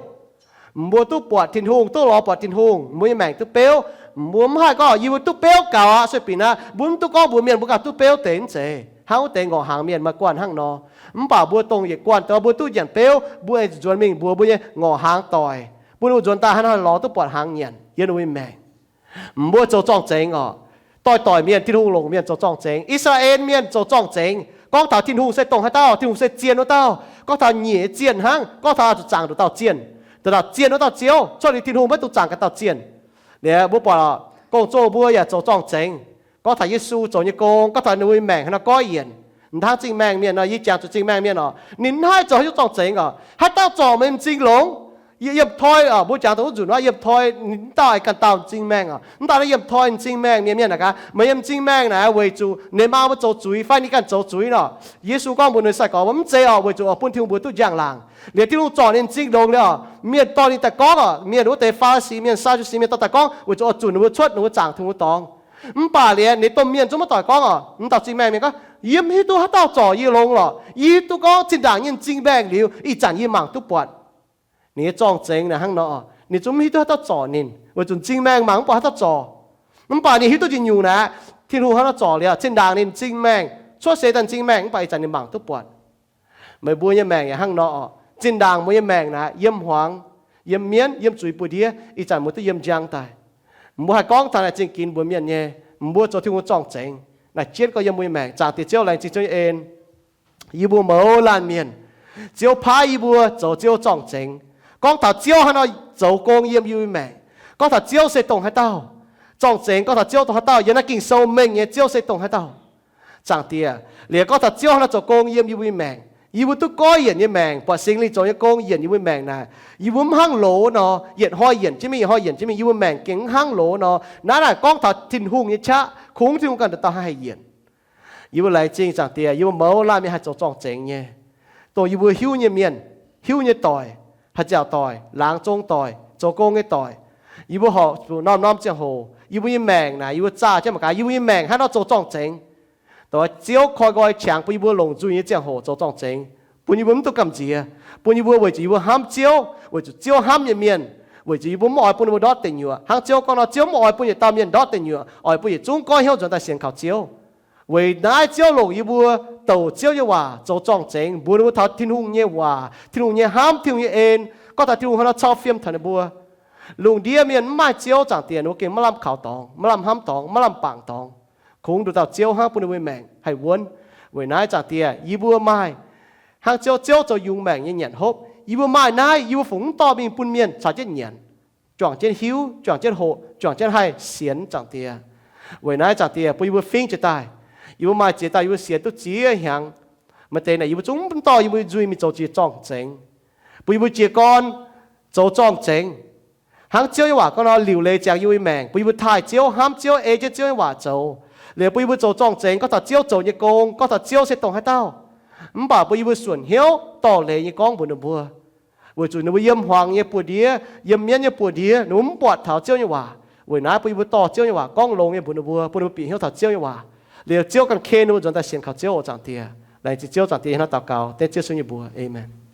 Mbuo duqv buatc Tin-Hungh, duqv lorz buatc Tin-Hungh, mbuo nyei maengc duqv beuv. Mbuo mv haih gorngv yie mbuo duqv beuv gaux aqv, sueih binc aqv. Mbuo mv duqv gorngv mbuox mienh mbuo ganh duqv beuv deix, mv zeiz. Hnangv wuov deix ngorc hnaangx mienh maaih guanh hnangv nor. Mv baac mbuo dongh yietc guanh dongh mbuo duqv nyanc beuv, mbuo aengx zuqc nzuonx mingh mbuox mbuo nyei ngorc hnaangx doic, bun ninh mbuo nzuonx daaih hnangv naaiv lorz duqv buatc hnaangx nyanc yiem ninh mbuo nyei maengc. Mbuo zoux zorng-zengx oc. Doix-doic mienh, Tin-Hungh longc mienh zoux zorng-zengx. I^saa^laa^en Mienh zoux zorng-zengx. Gorngv taux Tin-Hungh se dongh haaix dauh, Tin-Hungh se zien wuov dauh. Gorngv taux nyiec nyei zienh hnangv, gorngv taux zuqc zaangc nduqc dauh zienh. Nduqc dauh zienh wuov dauh Ziouv, cuotv liuz Tin-Hungh maiv dungx zaangc gaax dauh zienh. Liuz mbuo buatc gong-zoh mbuo yaac zoux zorng-zengx. Gorngv taux Yesu zoux nyei gong, gorngv taux ninh mbuo nyei maengc hnangv nor goiv yienc. M'dangv zingh maengh mienh nor, yie jangx zuqc zingh maengh mienh oc, ninh mv haih zoux haaix nyungc zorng-zengx oc. Haaix dauh zorc meih m'zing longx? Yie yiem toi oc, mbuo jangx dongh wuov nzunc wuov, yiem toi, mv dauh aengx ganh dauh m'zing maengh oc. Mv dauh naaiv yiem toi m'zing maengh mienh, mienh naaic gaax, meih yiem m'zing maengh naaic weic zuqc ninh maa mbuo zoux zuiz fai ninh ganh zoux zuiz nor? Yesu gorngv mbuox ninh sai-gorx, mv zeiz oc, weic zuqc oix bun Tin-Hungh mbuox duqv njang-laangc. Liuz Tin-Hungh zorc ninh m'zing longx liuz oc, mienh dorh ninh daaih gorngv oc, mienh wuov deix Faa^li^si mienh, Saa^du^si mienh dorh daaih gorngv weic zuqc oix zunc ninh mbuo cuotv ninh mbuo zaangc Tin-Hungh dorngx. Mv baac liuz ninh domh mienh zungv maiv doic gorngv oc. Mv dauh m'zing maengh mienh gorngv, yie mv hiuv duqv haaix dauh zorc yie longx lorqc. Yie hiuv duqv gorngv zinh ndaangc nyei m'zing maengh liuz, ih zanc yie mangc duqv buatc ninh nyei zorng-zengx naaic hnangv nor. Ninh zungv mv hiuv duqv haaix dauh zorc ninh, weic zuqc m'zing maengh mangc mv buatc haaix dauh zorc. Mv baac ninh hiuv duqv njien-youh naaic, Tin-Hungh hnangv nor zorc liuz, zinh ndaangc ninh m'zing maengh, cuotv seix daaih m'zing maengh, mv baac ih zanc ninh mangc duqv buatc. Meih mbuo nyei maengc yaac hnangv nor oc. Zinh ndaangc mbuo nyei maengc naaic, yiem hmuangx, yiem mienv, yiem zuiz buoz-ndiev, ih zanc mbuo duqv yiem njang daaih. Mbuo haih gorngv taux naaic zingh ginx mbuox mienh nyei, mbuo zoux Tin-Hungh zorng-zengx naaic jienv gorx yiem mbuo nyei maengc. Zaangc Diex Ziouv, laengz zingh Ziouv nyei en. Yie mbuo mouz laanh mienh, Ziouv paaiv yie mbuo zoux Ziouv zorng-zengx. Gorngv taux Ziouv hnangv nor zoux gong yiem yie mbuo nyei maengc. Gorngv taux Ziouv se dongh haaix dauh, zorng-zengx gorngv taux Ziouv dongh haaix dauh, yiem naaiv Ging-Sou mengh nyei Ziouv se dongh haaix dauh. Zaangc Diex, liuz gorngv taux Ziouv hnangv nor zoux gong yiem yie mbuo nyei maengc, yie mbuo duqv goiv yienc nyei maengc, buatc Singx Lingh zoux nyei gong yienc yie mbuo nyei maengc naaic, yie mbuo mv hnangv loz nor, yietc hnoi yienc jienv mingh, yietc hnoi yienc jienv mingh, yie mbuo maengc gengh mv hnangv loz nor. Naaiv naaic gorngv taux Tin-Hungh nyei qaqv, kungx Tin-Hungh ganh dauh dauh haih yienc. Yie mbuo laengz zingh Zaangc Diex, yie mbuo mouz laanh mienh haih zoux zorng-zengx nyei, dongh yie mbuo hiuv nyei mienh, hiuv nyei doic, haih nziaauc doic, laangz zong doic, zoux gong nyei doic. Yie mbuo horpc zuqc norm-norm ziangh hoc yie mbuo nyei maengc naaic, yie mbuo zaah jienv mangc gaax yie mbuo nyei maengc hnangv nor zoux zorng-zengx. Dongh Ziouv koi nqoi qangx bun yie mbuo longc nzuih nyei ziangh hoc zoux zorng-zengx, bun yie mbuo mv duqv gamh nziex, bun yie mbuo weic zuqc yie mbuo hnamv Ziouv, weic zuqc Ziouv hnamv nyei mienh, weic zuqc yie mbuo mv oix bun ninh mbuo ndortv deic nyuoqc. Hnangv Ziouv gorngv nor, Ziouv mv oix bun yietc dauh mienh ndortv deic nyuoqc, oix bun yietc zungv goiv hnyouv nzuonx daaih sienx kaux Ziouv. Weic naaiv Ziouv longc yie mbuo douc Ziouv nyei waac zoux zorng-zengx, mbuox ninh mbuo taux Tin-Hungh nyei waac, Tin-Hungh nyei hnamv, Tin-Hungh nyei en, gorngv taux Tin-Hungh hnangv nor cau fiem taux ninh mbuo. Lungh ndiev mienh mv maaih Ziouv, Zaangc Diex, ninh mbuo gengh maiv lamh kaux dorngx, maiv lamh hnamv dorngx, maiv lamh bangc dorngx. Kungx nduqc dauh Ziouv hnangv bun ninh mbuo maengc haih wuonv. Weic naaiv Zaangc Diex, yie mbuo maaih hnangv Ziouv, Ziouv zoux yungz maengc nyei nyanc hopv. Yie mbuo maaih naaiv, yie mbuo fungc mv dorh mingh bun mienh caux jienv nyanc, juangc jienv hiuv, juangc jienv hoqc, juangc jienv haih sienx, Zaangc Diex. Weic naaiv Zaangc Diex bun yie mbuo fingv jiez daaih. Yie mbuo maaih ziex dauh yie mbuo sienx duqv ziex hnyangx. Maaih deix naaic yie mbuo zungv mv dorh yie mbuo nzuih mingh zoux ziex zorng-zengx. Bun yie mbuo jiez gorn zoux zorng-zengx, hnangv Ziouv nyei waac gorngv nor, liuc leiz ziangx yie mbuo nyei maengc, bun yie mbuo taaih Ziouv, hnamv Ziouv, ei jienv Ziouv nyei waac zoux. Liuz bun yie mbuo zoux zorng-zengx gorngv taux Ziouv zoux nyei gong, gorngv taux Ziouv se dongh haaix dauh. Mv baac bun yie mbuo suonc hnyouv dorh leiz nyei gorngv mbuox ninh mbuo, weic zuqc ninh mbuo yiem hmuangx nyei buoz-ndiev, yiem mienv nyei buoz-ndiev, ninh mbuo mv buatc taux Ziouv nyei waac. Weic naaiv bun yie mbuo dorh Ziouv nyei waac gorngv longx nyei mbuox ninh mbuo, bun ninh mbuo bieqc hnyouv taux Ziouv nyei waac. Liuz Ziouv ganh ken ninh mbuo nzuonx daaih sienx kaux Ziouv oc, Zaangc Diex. Laengz zingh Ziouv, Zaangc Diex, hnangv naaiv daux gaux dengv Ziouv Yesu nyei mbuox. Aamen.